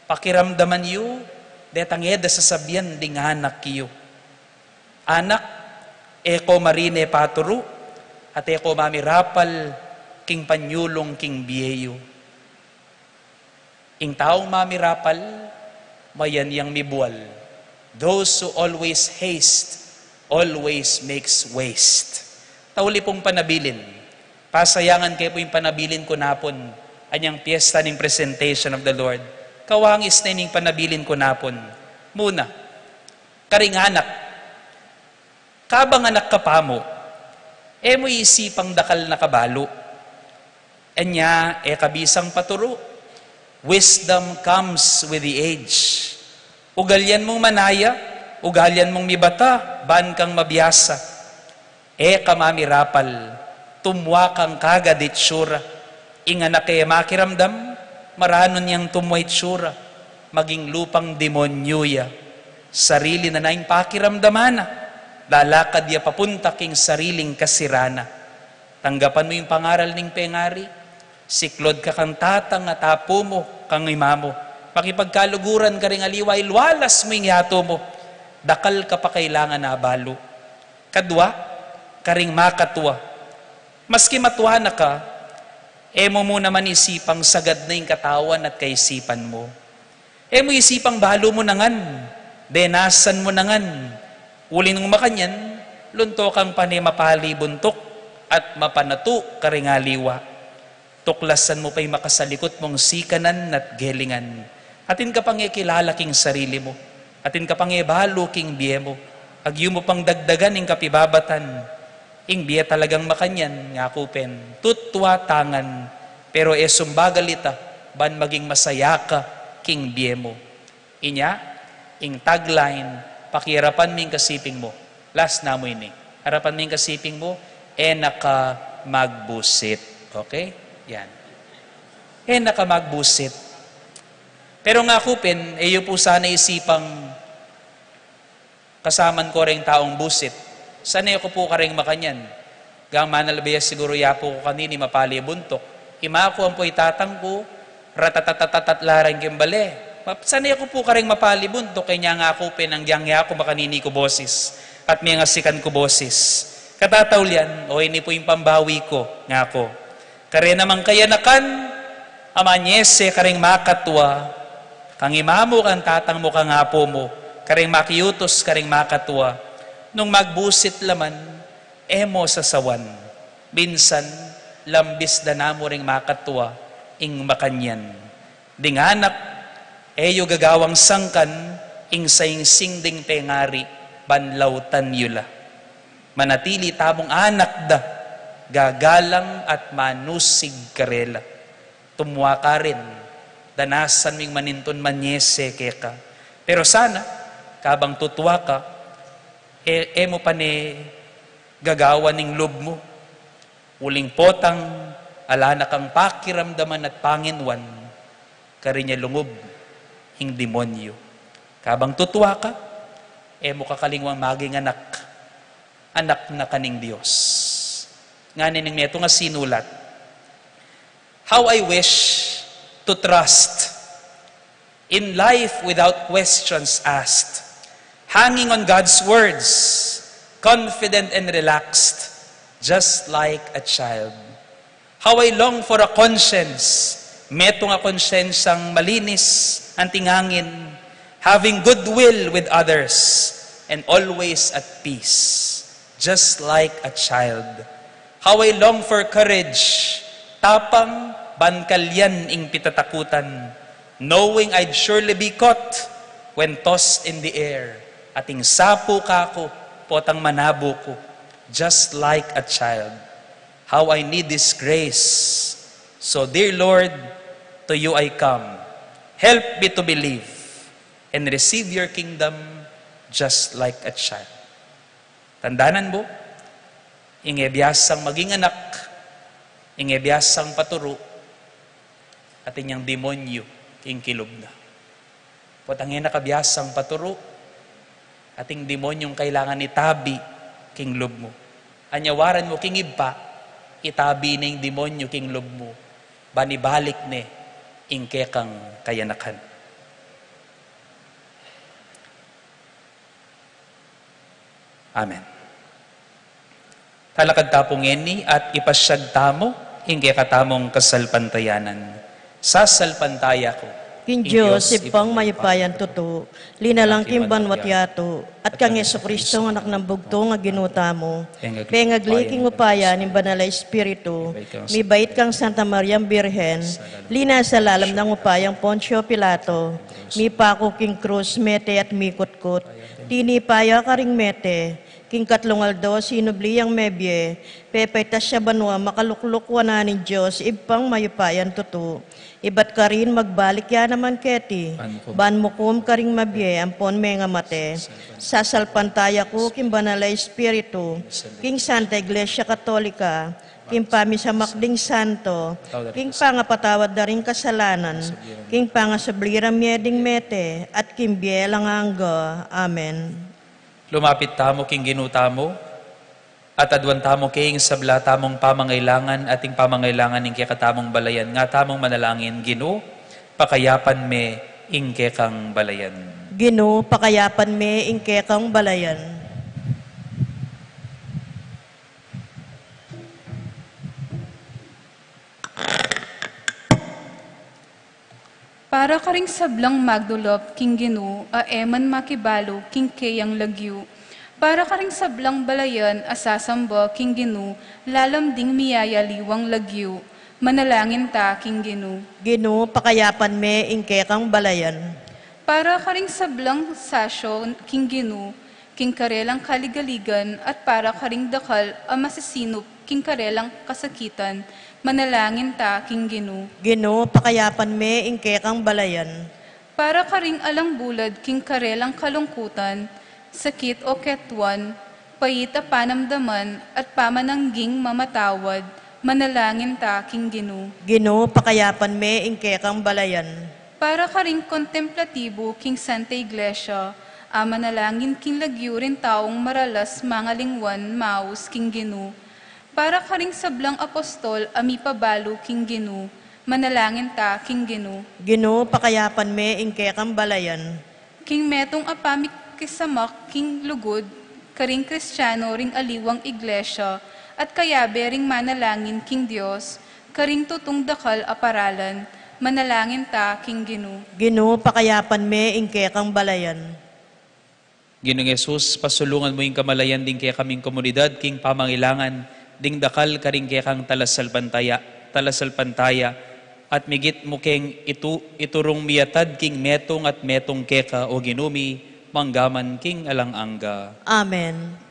pakiramdaman yu, detang e da sasabian ding anak yu. Anak, e ko marine paturu, at e ko mamirapal king panyulung king bie yu. Ing taung mamirapal, mayan yang mibual. Those who always haste, always makes waste. Tauli pung panabilin. Pasayangan ke pu ing panabilin ku napun, anyang piyesta ning presentation of the Lord. Kawangis na ining panabilin ku napun. Muna, karing anak. Kabang anak ka pa mu, e mu isipang dakal na ka balu. Anya, e ka bisang paturu. Wisdom comes with the age. Ugalian mung manaya, ugalian mung mibata, ban kang mabiasa. E ka mamirapal, tumua kang kagad itsura. Ing anak e makiramdam, maranun yang tumua itsura. Maging lupang demonyu ya. Sarili na na ing pakiramdaman na. Lalakad ya papunta king sariling kasirana. Tanggapan mu ing pangaral ning pengari. Siklod ka kang tatang at apu mu, kang ima mu. Makipagkaluguran karing aliwa, ilwalas mu ing yatu mu. Dakal ka pa kailangan a balu. Kadua, karing makatua. Maski matua na ka, e mu mu naman isipang sagad na ing katawan at kaisipan mu. E mu isipang balu mu na ngan, denasan mu na ngan. Uli nung makanyan, lunto kang pane mapali buntuk at mapanatu karing aliwa. Tuklasan mu pa ing makasalikut mung sikanan at gelingan. Atin ka pang e kilala king sarili mu. Atin ka pang e balu king bie mu. Agyu mu pang dagdagan ing kapibabatan. Ing bie talagang makanyan, ngaku pen, tutua tangan, pero e sumbagal ita, ban maging masaya ka king bie mu. Inya, ing tagline, pakiarapan mu ing kasiping mu. Last na mu ini. Arapan mu ing kasiping mu, e na ka magbusit. Okay? Yan. E na ka magbusit. Pero ngaku pen, e yu pu sana isipang kasaman ko reng taung busit. Sane ku pu kareng makanyan. Gang manalbe ya siguru ya pu ku kanini mapali buntuk. Ima ku ampo i tatang ku, ratatatatat la reng king bale. Map-, sane ku pu kareng mapali buntuk, kaya nga aku pen, agyang ya ku makanini ku bosis. At mengasikan ku bosis. Katataulian, o ini pu ing pambawi ku, ngaku. Kare namang kayanakan, a manyese kareng makatua, kang ima mu, kang tatang mu, kang apu mu, kareng makiutus kareng makatua, nung magbusit la man, e mu sasawan. Minsan, lambis da na mu ring makatua, ing makanyan. Ding anak, e yu gagawang sangkan, ing saingsing ding pengari, ban lautan yu la. Manatili tamung anak da, gagalang at manusig karela. Tumua ka rin, danasan mu ing manintun manyese keka. Pero sana, kabang tutua ka, e, e mu pa ne gagawan ing lub mu. Uling potang, ala na kang pakiramdaman at panginwan, karin ya lungub ing demonyu. Kabang tutua ka, e mu kakalingwang maging anak. Anak na ka ning Dios. Ngana ning metung a sinulat, "How I wish to trust in life without questions asked, hanging on God's words, confident and relaxed, just like a child." How I long for a conscience, metung a konsensyang malinis, anting angin, having goodwill with others, and always at peace, just like a child. How I long for courage, tapang ban kalyan ing pitatakutan, knowing I'd surely be caught when tossed in the air, at ing sapu kaku, potang manabu ku, just like a child. How I need this grace. So, dear Lord, to you I come. Help me to believe and receive your kingdom just like a child. Tandanan mu, ing e biasang maging anak, ing e biasang paturu, atin yang demonyu king kilub na. Potang e na ka biasang paturu, ating demonyung kailangan itabi king lub mu. Anyawaran mu king Ibpa, itabi ne ing demonyu king lub mu, ban ibalik ne ing kekang kayanakan. Amen. Talakad ta pu ngeni at ipasyag tamu ing kekatamung kasalpantayanan. Sasalpantaya ku king Dios, Ibpang mayupayang tutu, linalang king banwa't yatu, at kang Jesucristo, Anak nang bugtung a Ginu tamu, pengagli king upaya ning Banal a Espiritu, mibait kang Santa Mariang Birhen, linasa lalam nang upayang Poncio Pilato, mipaku king krus, mete at mikutkut, tinipa ya karing mete, king katlung aldo sinubli yang mebie, pepaitas ya banua, makalukluk wanan ning Dios, Ibpang mayupayang tutu. Ibat karin magbalik ya naman keti, ban mukum karing mabie ampon mengamate. Sasalpantaya ku king Banal a Espiritu, king Santa Iglesia Katolika, king pamisamak ding santo, king pangapatawad da ring kasalanan, king pangasubli rang mie ding mete, at king bie alang angga. Amen. Lumapit tamu king Ginu tamu, at aduan tamu keng sabla tamung pamangailangan, at ing pamangailangan ning kekatamung balayan. Nga tamung manalangin, Ginu, pakayapan me ing kekang balayan. Ginu, pakayapan me ing kekang balayan. Para karing sablang magdulap king Ginu a e man makibalu king keyang lagyu. Para karing sablang balayan a sasamba king Ginu lalam ding miyayaliwang lagyu. Manalangin ta king Ginu. Ginu, pakayapan me ing kekang balayan. Para karing sablang sasyo king Ginu, king karelang kaligaligan, at para karing dakal a masisinup king karelang kasakitan, manalangin ta king Ginu. Ginu, pakayapan me ing kekang balayan. Para karing alang bulad king karelang kalungkutan, sakit o ketuan, pait a panamdaman, at pamanangging mamatawad, manalangin ta king Ginu. Ginu, pakayapan me ing kekang balayan. Para karing kontemplatibu king Santa Iglesia, a manalangin king lagyu ring taung maralas mangalingwan maus king Ginu. Para karing sablang apostol a mipabalu king Ginu, manalangin ta king Ginu. Ginu, pakayapan me ing kekang balayan. King metung a pamikisamak king lugud, karing Kristiano ring aliwang iglesia, at kayabe ring manalangin king Dios, karing tutung dakal a paralan, manalangin ta king Ginu. Ginu, pakayapan me ing kekang balayan. Ginung Jesus, pasulungan mu ing kamalayan ding kekaming komunidad king pamangailangan ding dakal karing kekang talasalpantaya, talasalpantaya, at migit mu keng itu, iturung miyatad king metung at metung keka, o Ginu mi, manggaman king alang angga. Amen.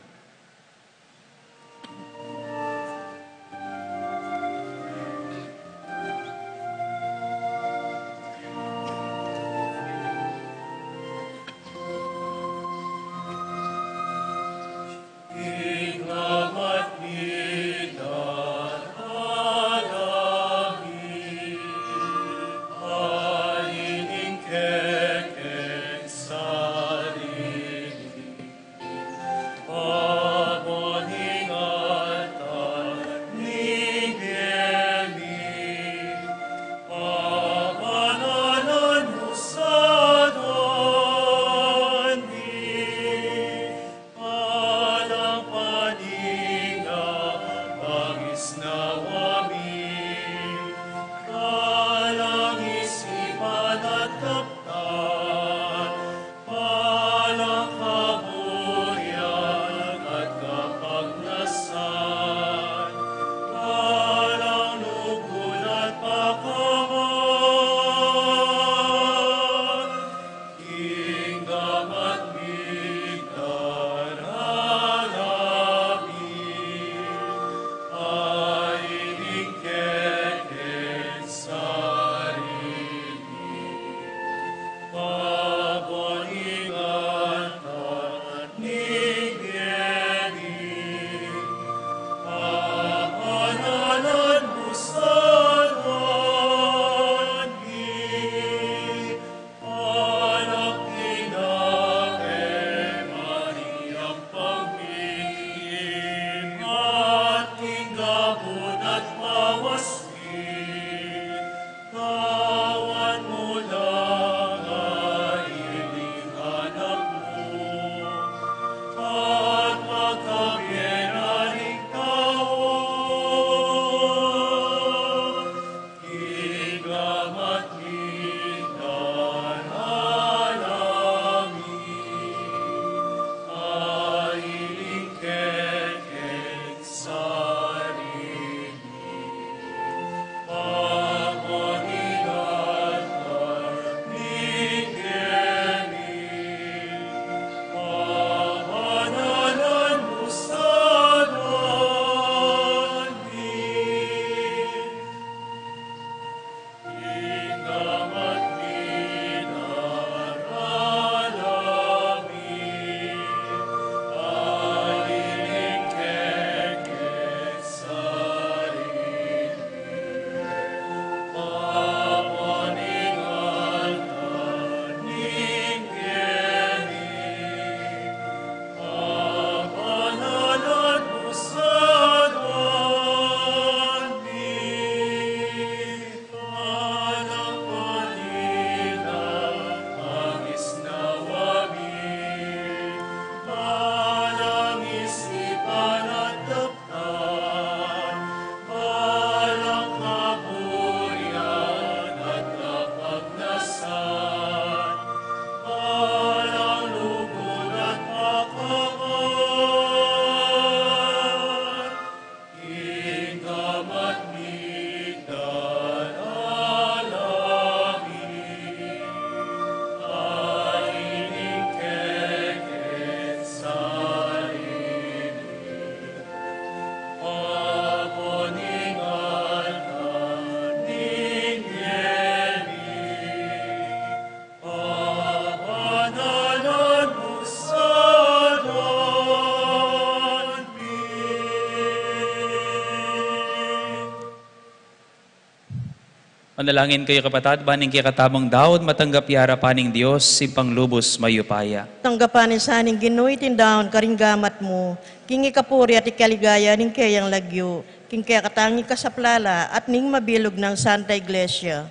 Manalangin kayu, kapatad, ban ing kekatamung daun matanggap ya arapan ning Dios, Ibpang lubus mayupaya. Tanggapan na sa ning Ginu iting daun karing gamat mu, king ikapuri at ikaligaya ning keyang lagyu, king kekatang ikasaplala at ning mabilug nang Santa Iglesia.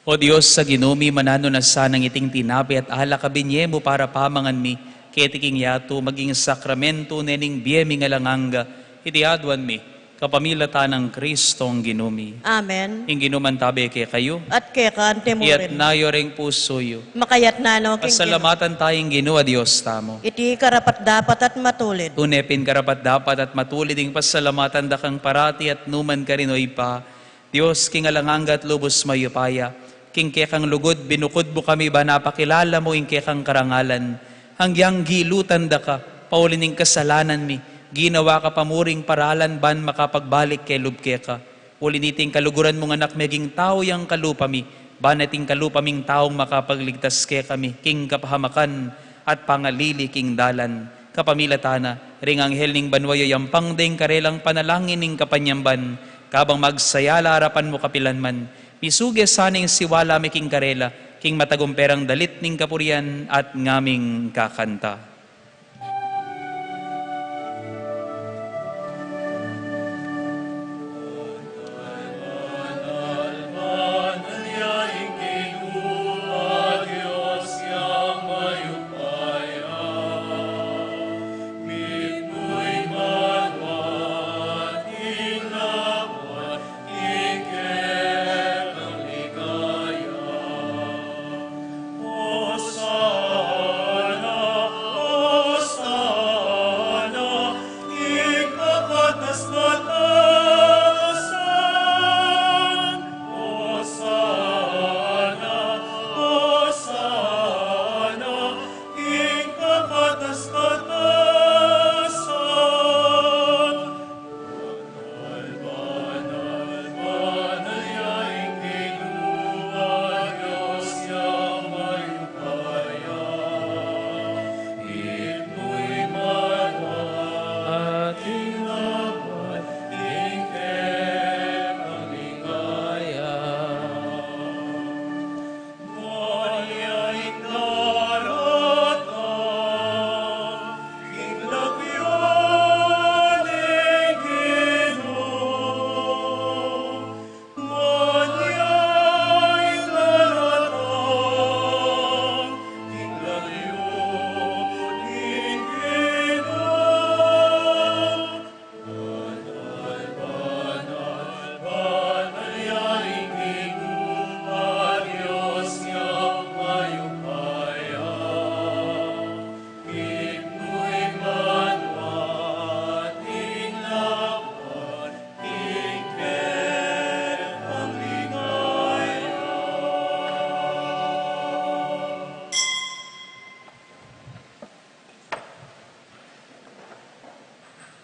O Dios a Ginu mi, mananu na sanang iting tinape at alak a binye mu para pamangan mi keti king yatu, maging sakramentu ne ning bie ming alang angga, iti aduan mi kapamilatan nang Kristong Ginu mi. Amen. Ing Ginu mantabe kekayu. At keka mu rin. Iyatas yu ring pusu yu. Makaiyatas na no king Ginu. Pasalamatan taya ing Ginu a Dios tamu. Iti karapat-dapat at matulid. Tune pin karapat-dapat at matulid ing pasalamatan da kang parati at nukarin man, O Ibpa, Dios king alang angga at lubus mayupaya. King kekang lugud binukud mu kami ban mapakilala mu ing kekang karangalan. Agyang gilutan da ka, pauli ning kasalanan mi, ginawa ka pa muring paralan ban makapagbalik kelub keka. Uli niti ing kaluguran mung Anak meging tau yang kalupa mi, ban iting kalupa ming taung makapagligtas kekami king kapahamakan at pangalili king dalan. Kapamilatan na ring anghel ning banua, yayampang da ing karelang panalangin ning kapanyamban, kabang magsaya la arapan mu kapilan man. Misuge sana ing siwala mi king karela, king matagumperang dalit ning kapurian at ngaming kakanta.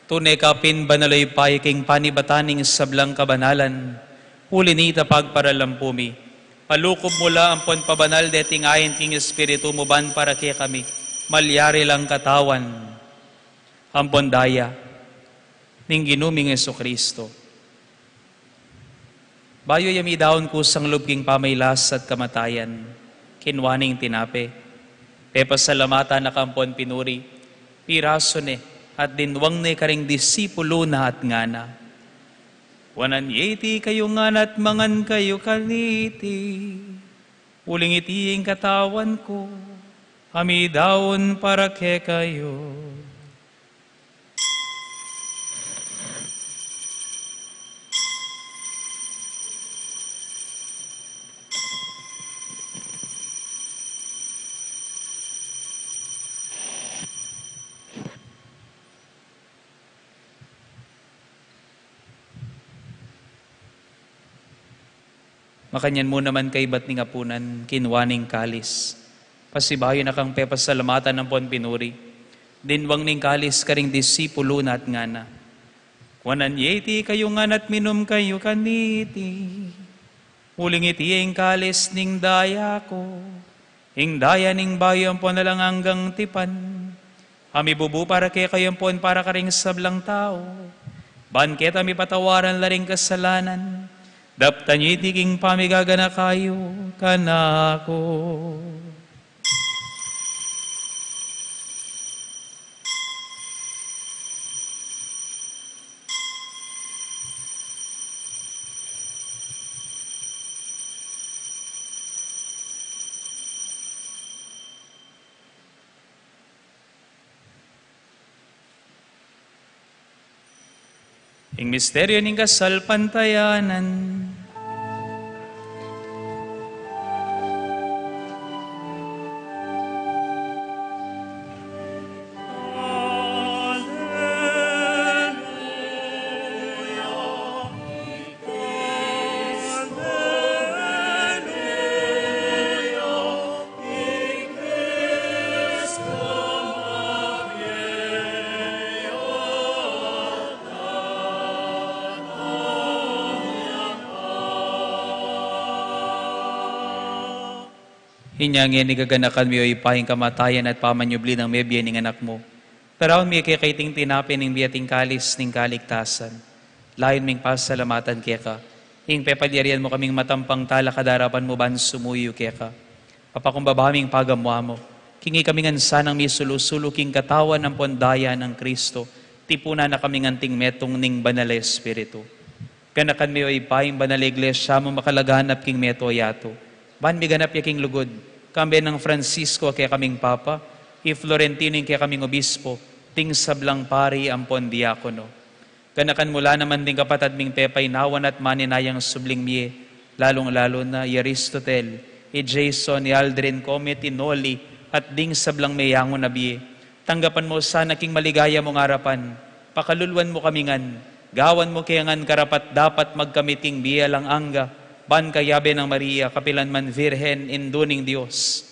Tune ka pin banal, O Ibpa, king panibatan ning sablang kabanalan. Uli nita pagparalan pu mi, palukuban mu la ampon pabanal deting ain king Espiritu mu ban para kekami malyari lang katawan ampon daya ning Ginu ming Jesucristo. Bayu ya midaun kusang lub king pamailas at kamatayan, kinua ne ing tinape, pepasalamatan na ka ampon pinuri, pirasu ne, at dinwang ne karing disipulu na at ngana: Kuanan ye iti kayu ngan at mangan kayu kaniti, uling iti ing katawan ku, a midaun para kekayu. Makanyan mu naman kaibat ning apunan, kinua ne ing kalis. Pasibayu na kang pepasalamatan ampon pinuri, dinwang ne ing kalis karing disipulu na at ngana: Kuanan ye iti kayu ngan at minum kayu kaniti, uling iti ing kalis ning daya ku, ing daya ning bayu ampon alang anggang tipan, a mibubu para kekayu ampon para karing sablang tau, ban keta mipatawaran la ring kasalanan, Daptan yu iti king pamigaganaka yu kanaku. Ing misteryu ning kasalpantayanan. Inya ngeni gaganakan mi, o Ibpa, ing kamatayan at pamanyubli nang mebie ning Anak mu. Daraun mi keka iting tinape ning bie at ing kalis ning kaligtasan. Layun ming pasalamatan keka ing pepalyarian mu kaming matampang talakad king arapan mu ban sumuyu keka. Papakumbaba ming pagamu-amu, king ikami ngan sanang misulu-sulu king katawan ampon daya nang Kristo, tipunan na kami ngan king metung ning Banal a Espiritu. Ganakan mi, o Ibpa, ing Banal a Iglesia mu makalaganap king mabilug a yatu, ban miganap ya king lugud, kambe nang Francisco a kekaming Papa, i Florentino ing kekaming Obispo, ding sablang pari ampon diakono. Ganakan mu la naman ding kapatad ming pepainawan at maninayang subling mie, lalung-lalu na i Aristotel, i Jason, i Aldrin, Comet, i Noli, at ding sablang meyangu na bie. Tanggapan mu sana king maligaya mung arapan, pakaluluan mu kami ngan, gawan mu ke ngan karapat-dapat magkamit king bie alang angga, ban kayabe nang Maria, kapilan man Virgen, Indu ning Dios.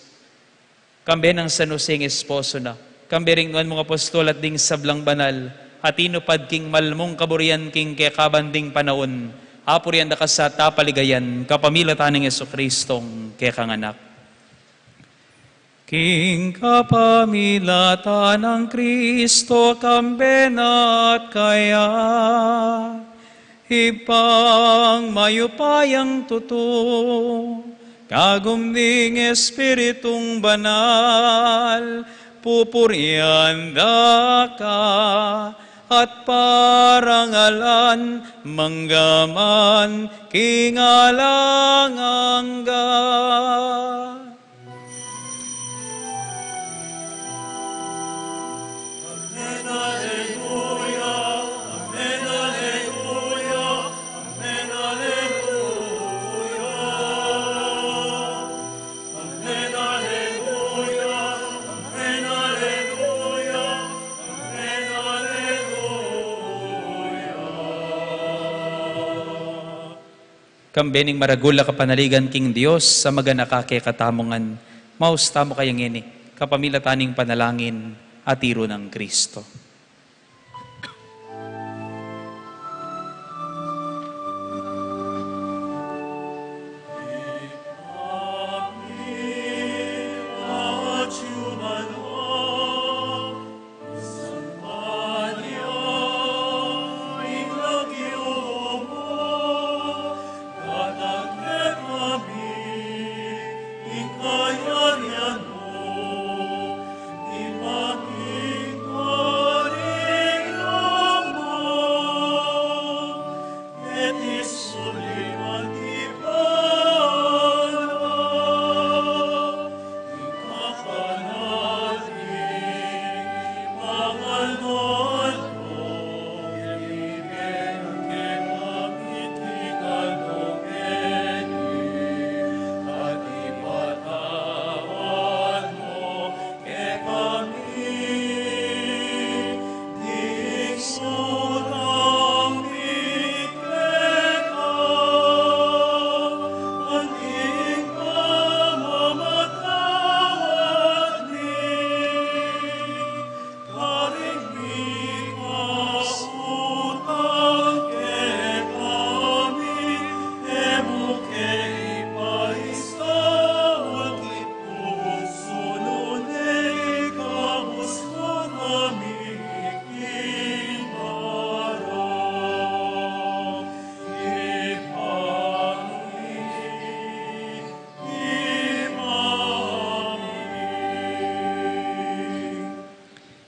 Kambe nang San Jose ing esposo na, kambe ring nuan mung apostol at ding sablang banal, a tinupad king mal mung kaburian king kekaban ding panaun, apurian da ka sa at apaligayan, kapamilatan nang Jesucristong kekang Anak. King kapamilatan nang Kristo, kambe na at kaya, Ibpang mayupayang tutu, kagum ning Espiritung Banal, pupurian da ka at parangalan mangga man king alang angga. Kambe ning maragul a kapanaligan king Dios a maganaka kekatamu ngan, maus tamu kaya ngeni, kapamilatan ning panalangin a tiru nang Kristo.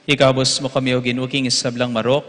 Ikabus mu kami, O Ginu, king sablang marok,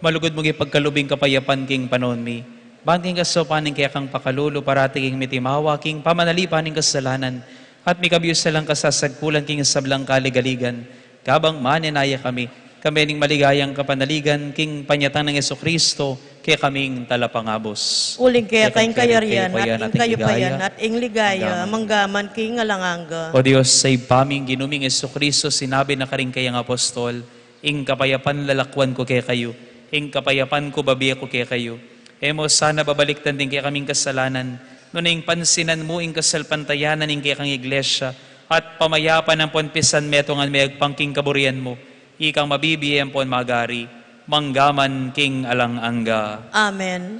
malugud mung ipagkalub ing kapayapan king panaun mi. Ban king kasaupan ning kekang pakalulu, parati kaming mitimawa king pamanalipan ning kasalanan, at mikabius na lang kasasagpulan king sablang kaligaligan, kabang manenaya kami, kami ning maligayang kapanaligan king panyatang nang Jesucristo, kekaming talapangabus. Uling keka ing kayarian, at ing kayupayan, at ing ligaya, manggaman king alang angga. O Dios, sa Ibpa ming Ginu ming Jesucristo, sinabi na karing kayang apostol, "Ing kapayapan lalakwan ku kekayu, ing kapayapan ku babie ku kekayu." E mu sana babalikdan ding kekaming kasalanan, nune ing pansinan mu ing kasalpantayanan ning kekang iglesia, at pamayapan ampon pisanmetungan me agpang king kaburian mu, ikang mabibie ampon magari, manggaman king alang angga. Amen.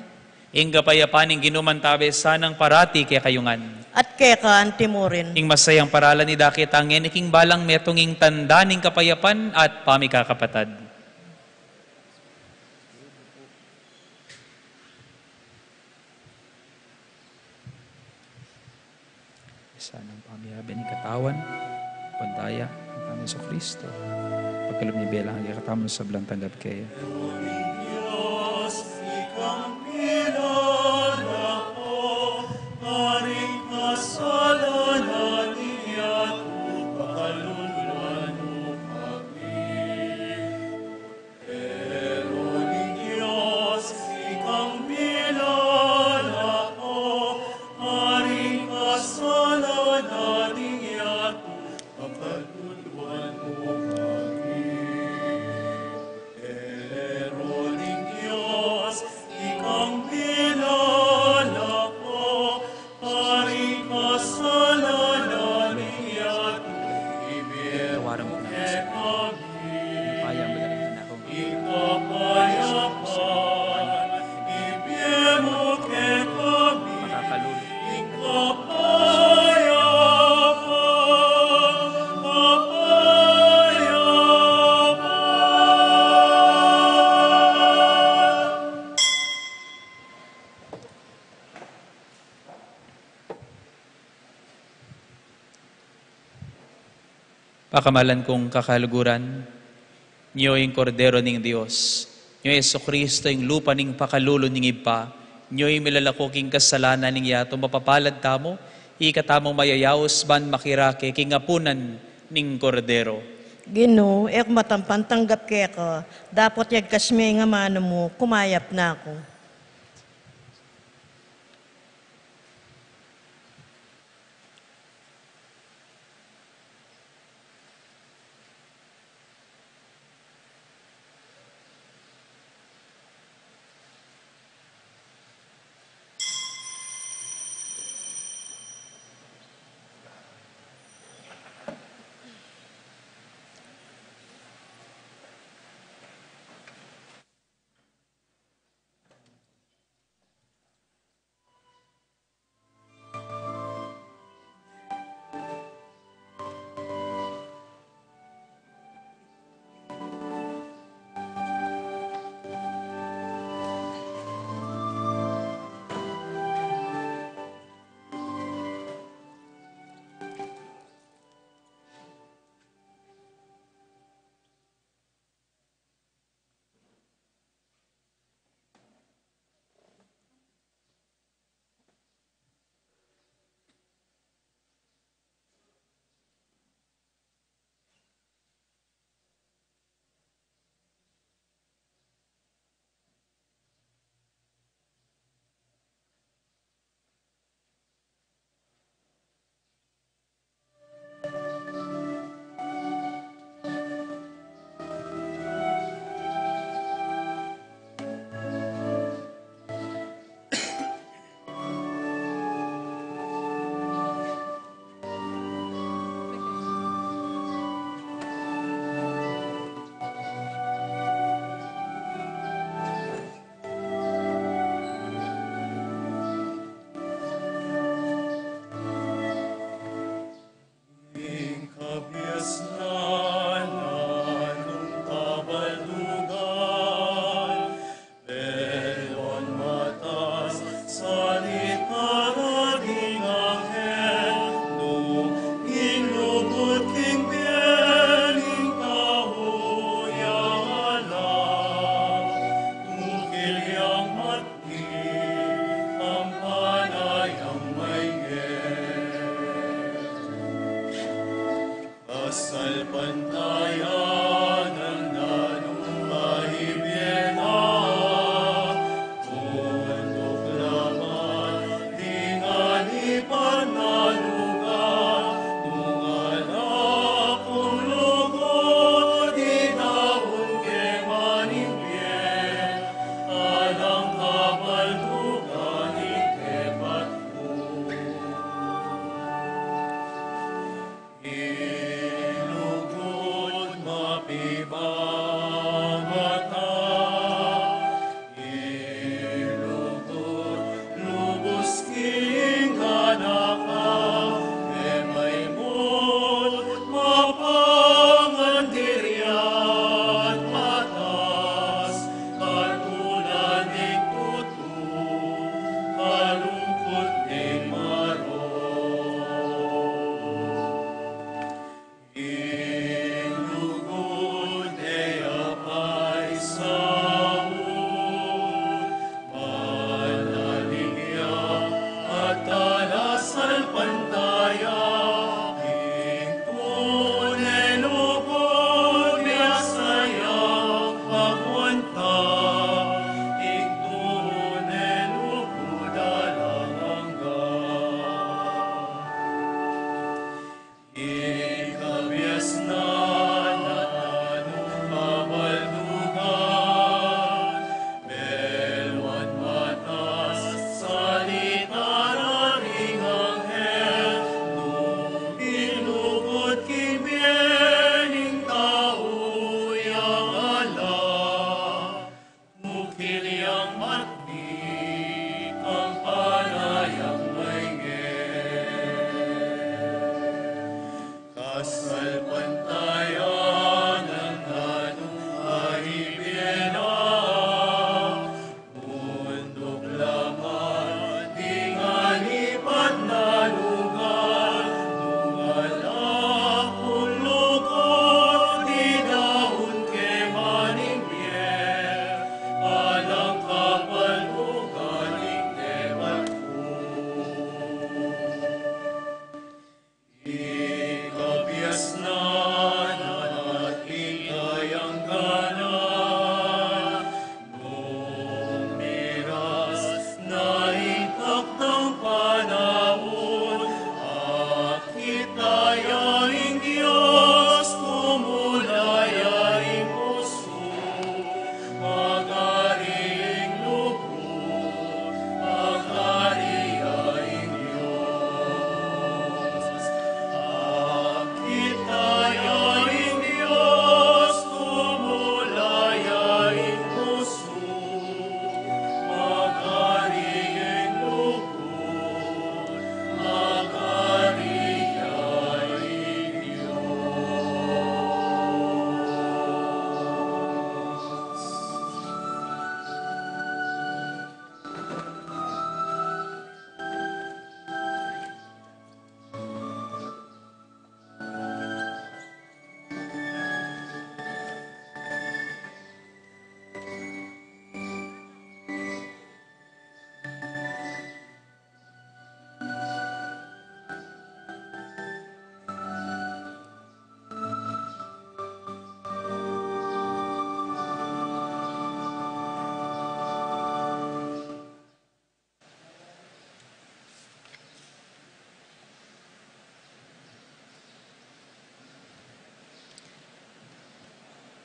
Ing kapayapan ning Ginu mantabe sanang parati kekayu ngan. At keka antimurin. Ing masayang paralan idakit ngeni king balang metung, ing tanda ning kapayapan at pamikakapatad. Sanang pamiabe ning katawan, pandaya, ning Ginu Jesucristo. Pagkalub ning bie, lagi katamu sablang tanggap kaya. Tawaran ku na sa payang balaran na akong makakalulu. Pakamalan kung kakaluguran, nyo ing Kordero ning Dios, nyo i Jesucristo, ing lupa ning pakalulu ning Ibpa, nyo ing milalako king kasalanan ning yatu. Mapapalad tamu, ika tamung mayayaus ban makirake king apunan ning Kordero. Ginu, e ku matampan tanggap keka, dapot yagkas me ing amanu mu, kumayap na ku.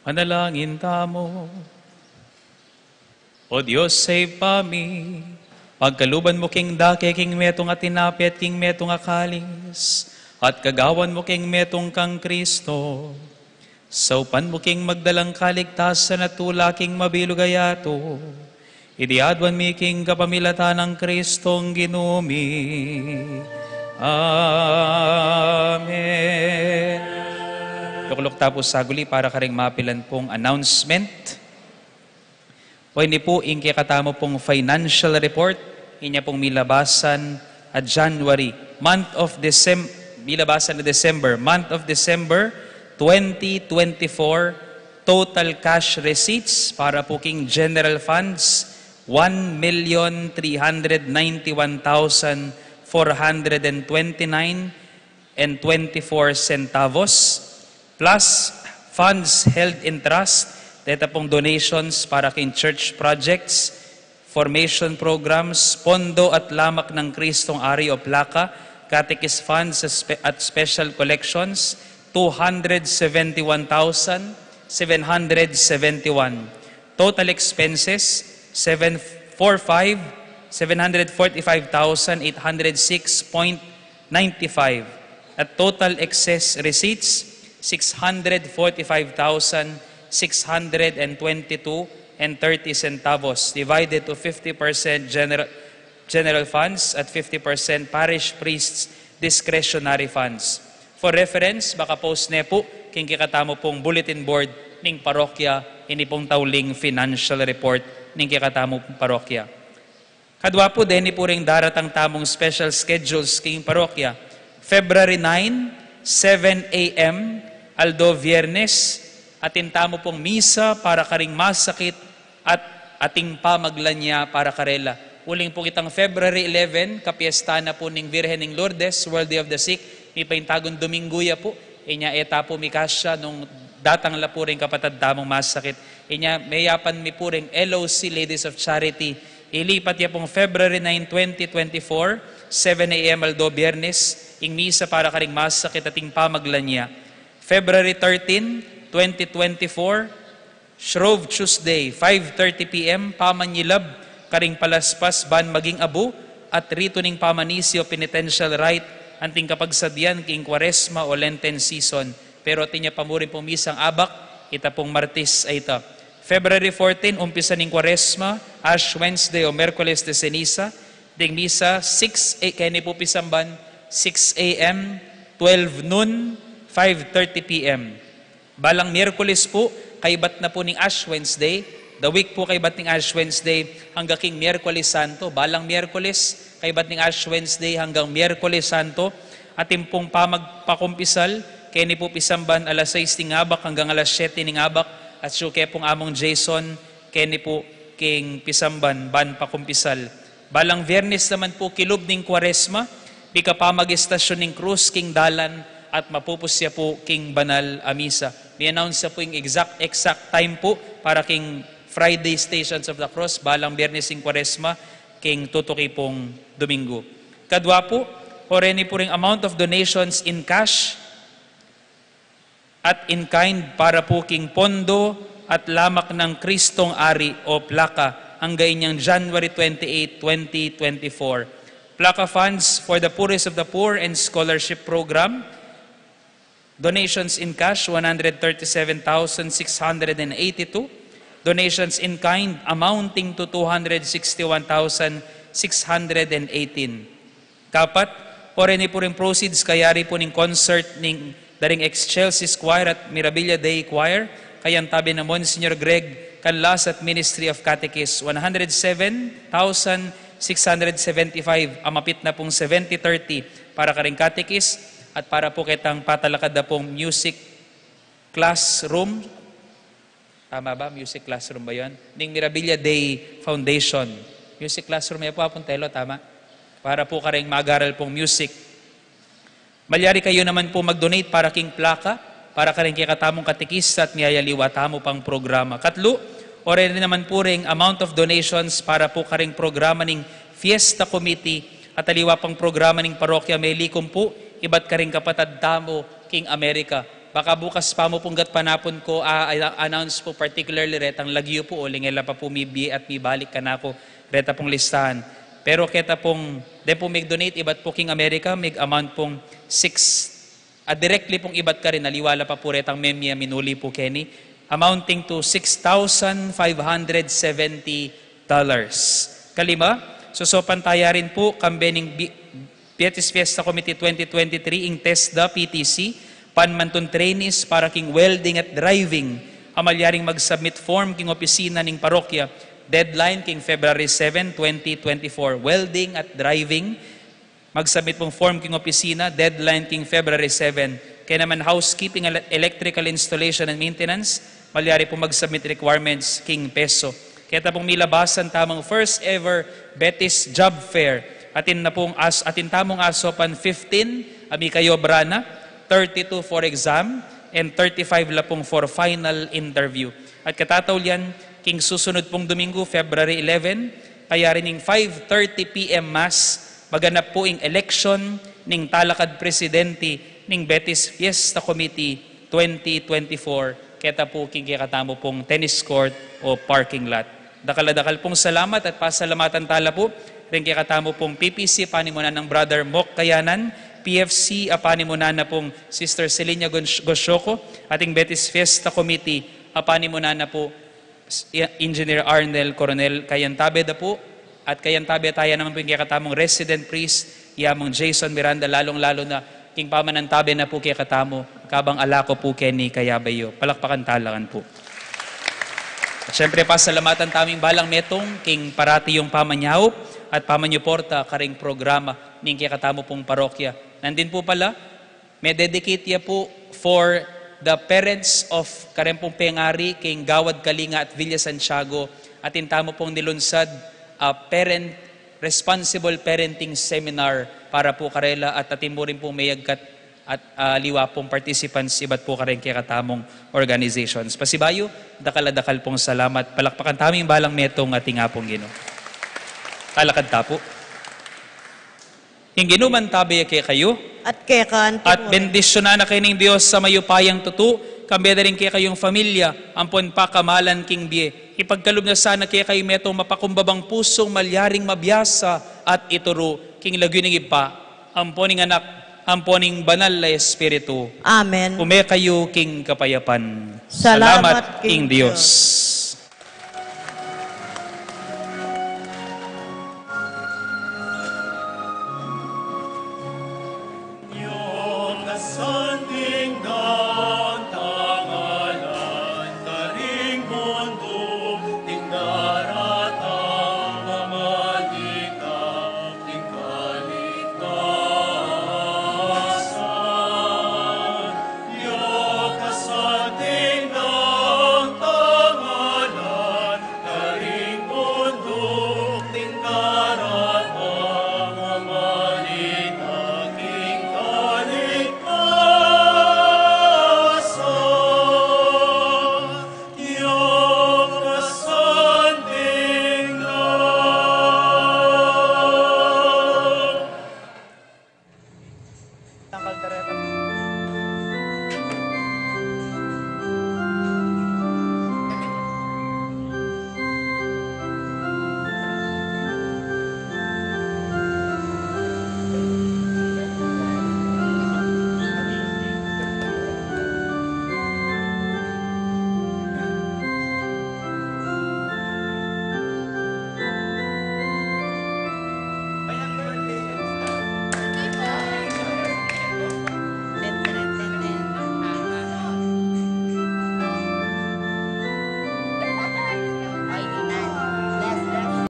Manalangin tamu. O Dios, Ibpa mi, pagkaluban mu king dake king metung a tinape at king metung a kalis, at kagawan mu king metung kang Kristo, saupan mu king magdalang kaligtasan at tula king mabilug a yatu. Iti aduan mi king kapamilatan nang Kristong Ginu mi. Amen. Lukluk ta pu saguli para karing mapilan pung announcement. O ini pu ing kekatamu pung financial report, inya pung milabasan a January, month of Decem-, milabasan a December, month of December twenty twenty-four, total cash receipts para pu king general funds, one million three hundred ninety-one thousand four hundred and twenty-nine and twenty-four centavos, plus funds held in trust, deta pung donations para king church projects, formation programs, pondo at lamak nang Kristong Ari o plaka, catechist funds at spe-, at special collections, two hundred seventy-one thousand seven hundred seventy-one. Total expenses, seven four five, seven hundred forty-five thousand eight hundred six point ninety-five. At total excess receipts, six hundred forty-five thousand six hundred and twenty-two and thirty centavos, divided to fifty percent general, general funds at fifty percent parish priests' discretionary funds. For reference, makapost ne pu king kekatamu pung bulletin board ning parokya ini pung tauling financial report ning kekatamu pung parokya. Kadwa pu, deni pu ring daratang tamung special schedules king parokya. February nine, seven a m, aldo Biernes, atin tamu pung misa para karing masakit at ating pamaglanya para karela. Uling pu kitang February eleven, kapiesta na pu ning Virgen ning Lourdes, Worthy of the Sick, mipaintagun Dominggu ya pu. Inya e ta pu mikasya nung datang la pu ring kapatad tamung masakit. Inya meyapan mi pu ring L O C, Ladies of Charity. Ilipat ya pung February nine, twenty twenty-four, seven a m aldo Biernes, ing misa para karing masakit ating pamaglanya. February thirteen, twenty twenty-four, Shrove Tuesday, five thirty p m, pamanyilab karing palaspas ban maging abu at ritu ning pamanisi o penitential rite anting kapagsadian king Kwaresma o Lenten season. Pero atin ya pa mu rin pung misang abak, ita pung Martes a ita. February fourteen, umpisa ning Kwaresma, Ash Wednesday o Miyerkules de Ceniza, ding misa six a, keni pu pisamban, six a m, twelve noon, five thirty p m. Balang Miyerkules pu, kaibat na pu ning Ash Wednesday, the week pu kaibat ning Ash Wednesday, hanggang king Miyerkules Santo. Balang Miyerkules, kaibat ning Ash Wednesday, hanggang Miyerkules Santo, atin pung pamagpakumpisal, keni pu pisamban alas sais ning abak hanggang alas siyete ning abak, at suke pung Among Jason, keni pu king pisamban ban pakumpisal. Balang Biernes naman pu kilub ning Kwaresma, mikapamag-estasyun ning krus king dalan at mapupus ya pu king banal a misa. Mi-announce ya pu ing exact, exact time pu para king Friday Stations of the Cross, balang Biernes ning Kwaresma, king tutuki pung Dominggu. Kadwa pu, oreni pu ring amount of donations in cash at in kind para pu king pondo at lamak nang Kristong Ari o plaka, angga inyang January twenty-eight, twenty twenty-four. Plaka funds for the poorest of the poor and scholarship program. Donations in cash, one hundred thirty-seven thousand six hundred and eighty-two. Donations in kind amounting to two hundred sixty-one thousand six hundred and eighteen. Kapat, oreni pu ring proceeds kayari pu ning concert ning da ring Excelsis Choir at Mirabilia Dei Choir, kayantabe nang Monsignor Greg Canlas at Ministry of Catechists, one hundred seven thousand six hundred seventy-five, a mapit na pung seventy thirty para karing catechist at para pu ketang patalakad da pung music classroom. Tama ba? Music classroom ba yun? Ning Mirabilia Dei Foundation. Music classroom ya pu, Apung Telo, tama? Para pu karing mag-aral pung music. Malyari kayu naman pu mag-donate para king plaka, para karing kekatamung katekista at miyayaliwa tamu pang programa. Katlu, oreni naman pu ring amount of donations para pu karing programa ning Fiesta Committee at aliwa pang programa ning parokya melikum pu ibat karing kapatad tamu king Amerika. Baka bukas pa mu pung gatpanapun ku, a-, a-, announce pu particularly retang lagyu pu, uling e la pa pu mibie at mibalik kanaku reta pung listahan. Pero keta pung, de pu mig-donate ibat pu king America, mig-amount pung six, a, directly pung ibat karin, aliwa la pa pu retang memie a minuli pu keni, amounting to six thousand five hundred seventy dollars. Kalima, sosopan taya rin pu, kambe ning bi-, Betis Fiesta Committee twenty twenty-three, ing TESDA, P T C, panmantun trainees para king welding at driving, a malyaring mag-submit form king opisina ning parokya, deadline king February seven, twenty twenty-four. Welding at driving, mag-submit pung form king opisina, deadline king February seven. Kaya naman housekeeping, ele-, electrical installation and maintenance, malyari pung mag-submit requirements king PESO. Keta pung milabasan tamung first ever Betis Job Fair. Atin na pung as-, atin tamung asopan fifteen a mikayobra na, thirty-two for exam, and thirty-five la pung for final interview. At katataul yan, king susunod pung Domingo, February eleven, kaya rin ing five thirty P M Mass, maganap pu ing election ning talakad presidente ning Betis Fiesta Committee twenty twenty-four, keta pu king kekatamu pung tennis court o parking lot. Dakal a dakal pung salamat at pasalamatan tala pu ring kekatamu pung P P C, panimunan nang Brother Mok Kayanan, P F C, a panimunan na pung Sister Celinia Gon-, Goshoco, ating Betis Fiesta Committee, a panimunan na pu Engineer Arnel Coronel. Kayantabe da pu, at kayantabe taya naman pu ing kekatamung resident priest, i Among Jason Miranda, lalung-lalu na king pamanantabe na pu kekatamu, kabang ala ku pu keni kayabe yu. Palakpakan tala kan pu. At syempre, pasalamatan tamu ing balang metung king parati yung pamanyaup at pamanyuporta karing programa ning kekatamu pung parokya. Nandin pu pala, me-dedicate ya pu for the parents of kareng pung pengari king Gawad Kalinga at Villa Santiago, atin tamu pung nilunsad a parent, responsible parenting seminar para pu karela at atin mu rin pung meyagkat at, ah, aliwa pung participants ibat pu kareng kekatamung organizations. Pasibayu, dakal a dakal pung salamat. Palakpakan tamu ing balang metung atin ing Apung Ginu. Talakad ta pu. Ing Ginu mantabe ya kekayu. At keka naman. At bendisyunan na kayu ning Dios a mayupayang tutu, kambe da rin kekayung familia, ampon pakamalan king bie. Ipagkalub na sana kekayu metung mapakumbabang pusung malyaring mabiasa at ituru king lagyu ning Ibpa, ampon ning Anak, ampon ning Banal a Espiritu. Amen. Ume kayu king kapayapan. Salamat king Dios.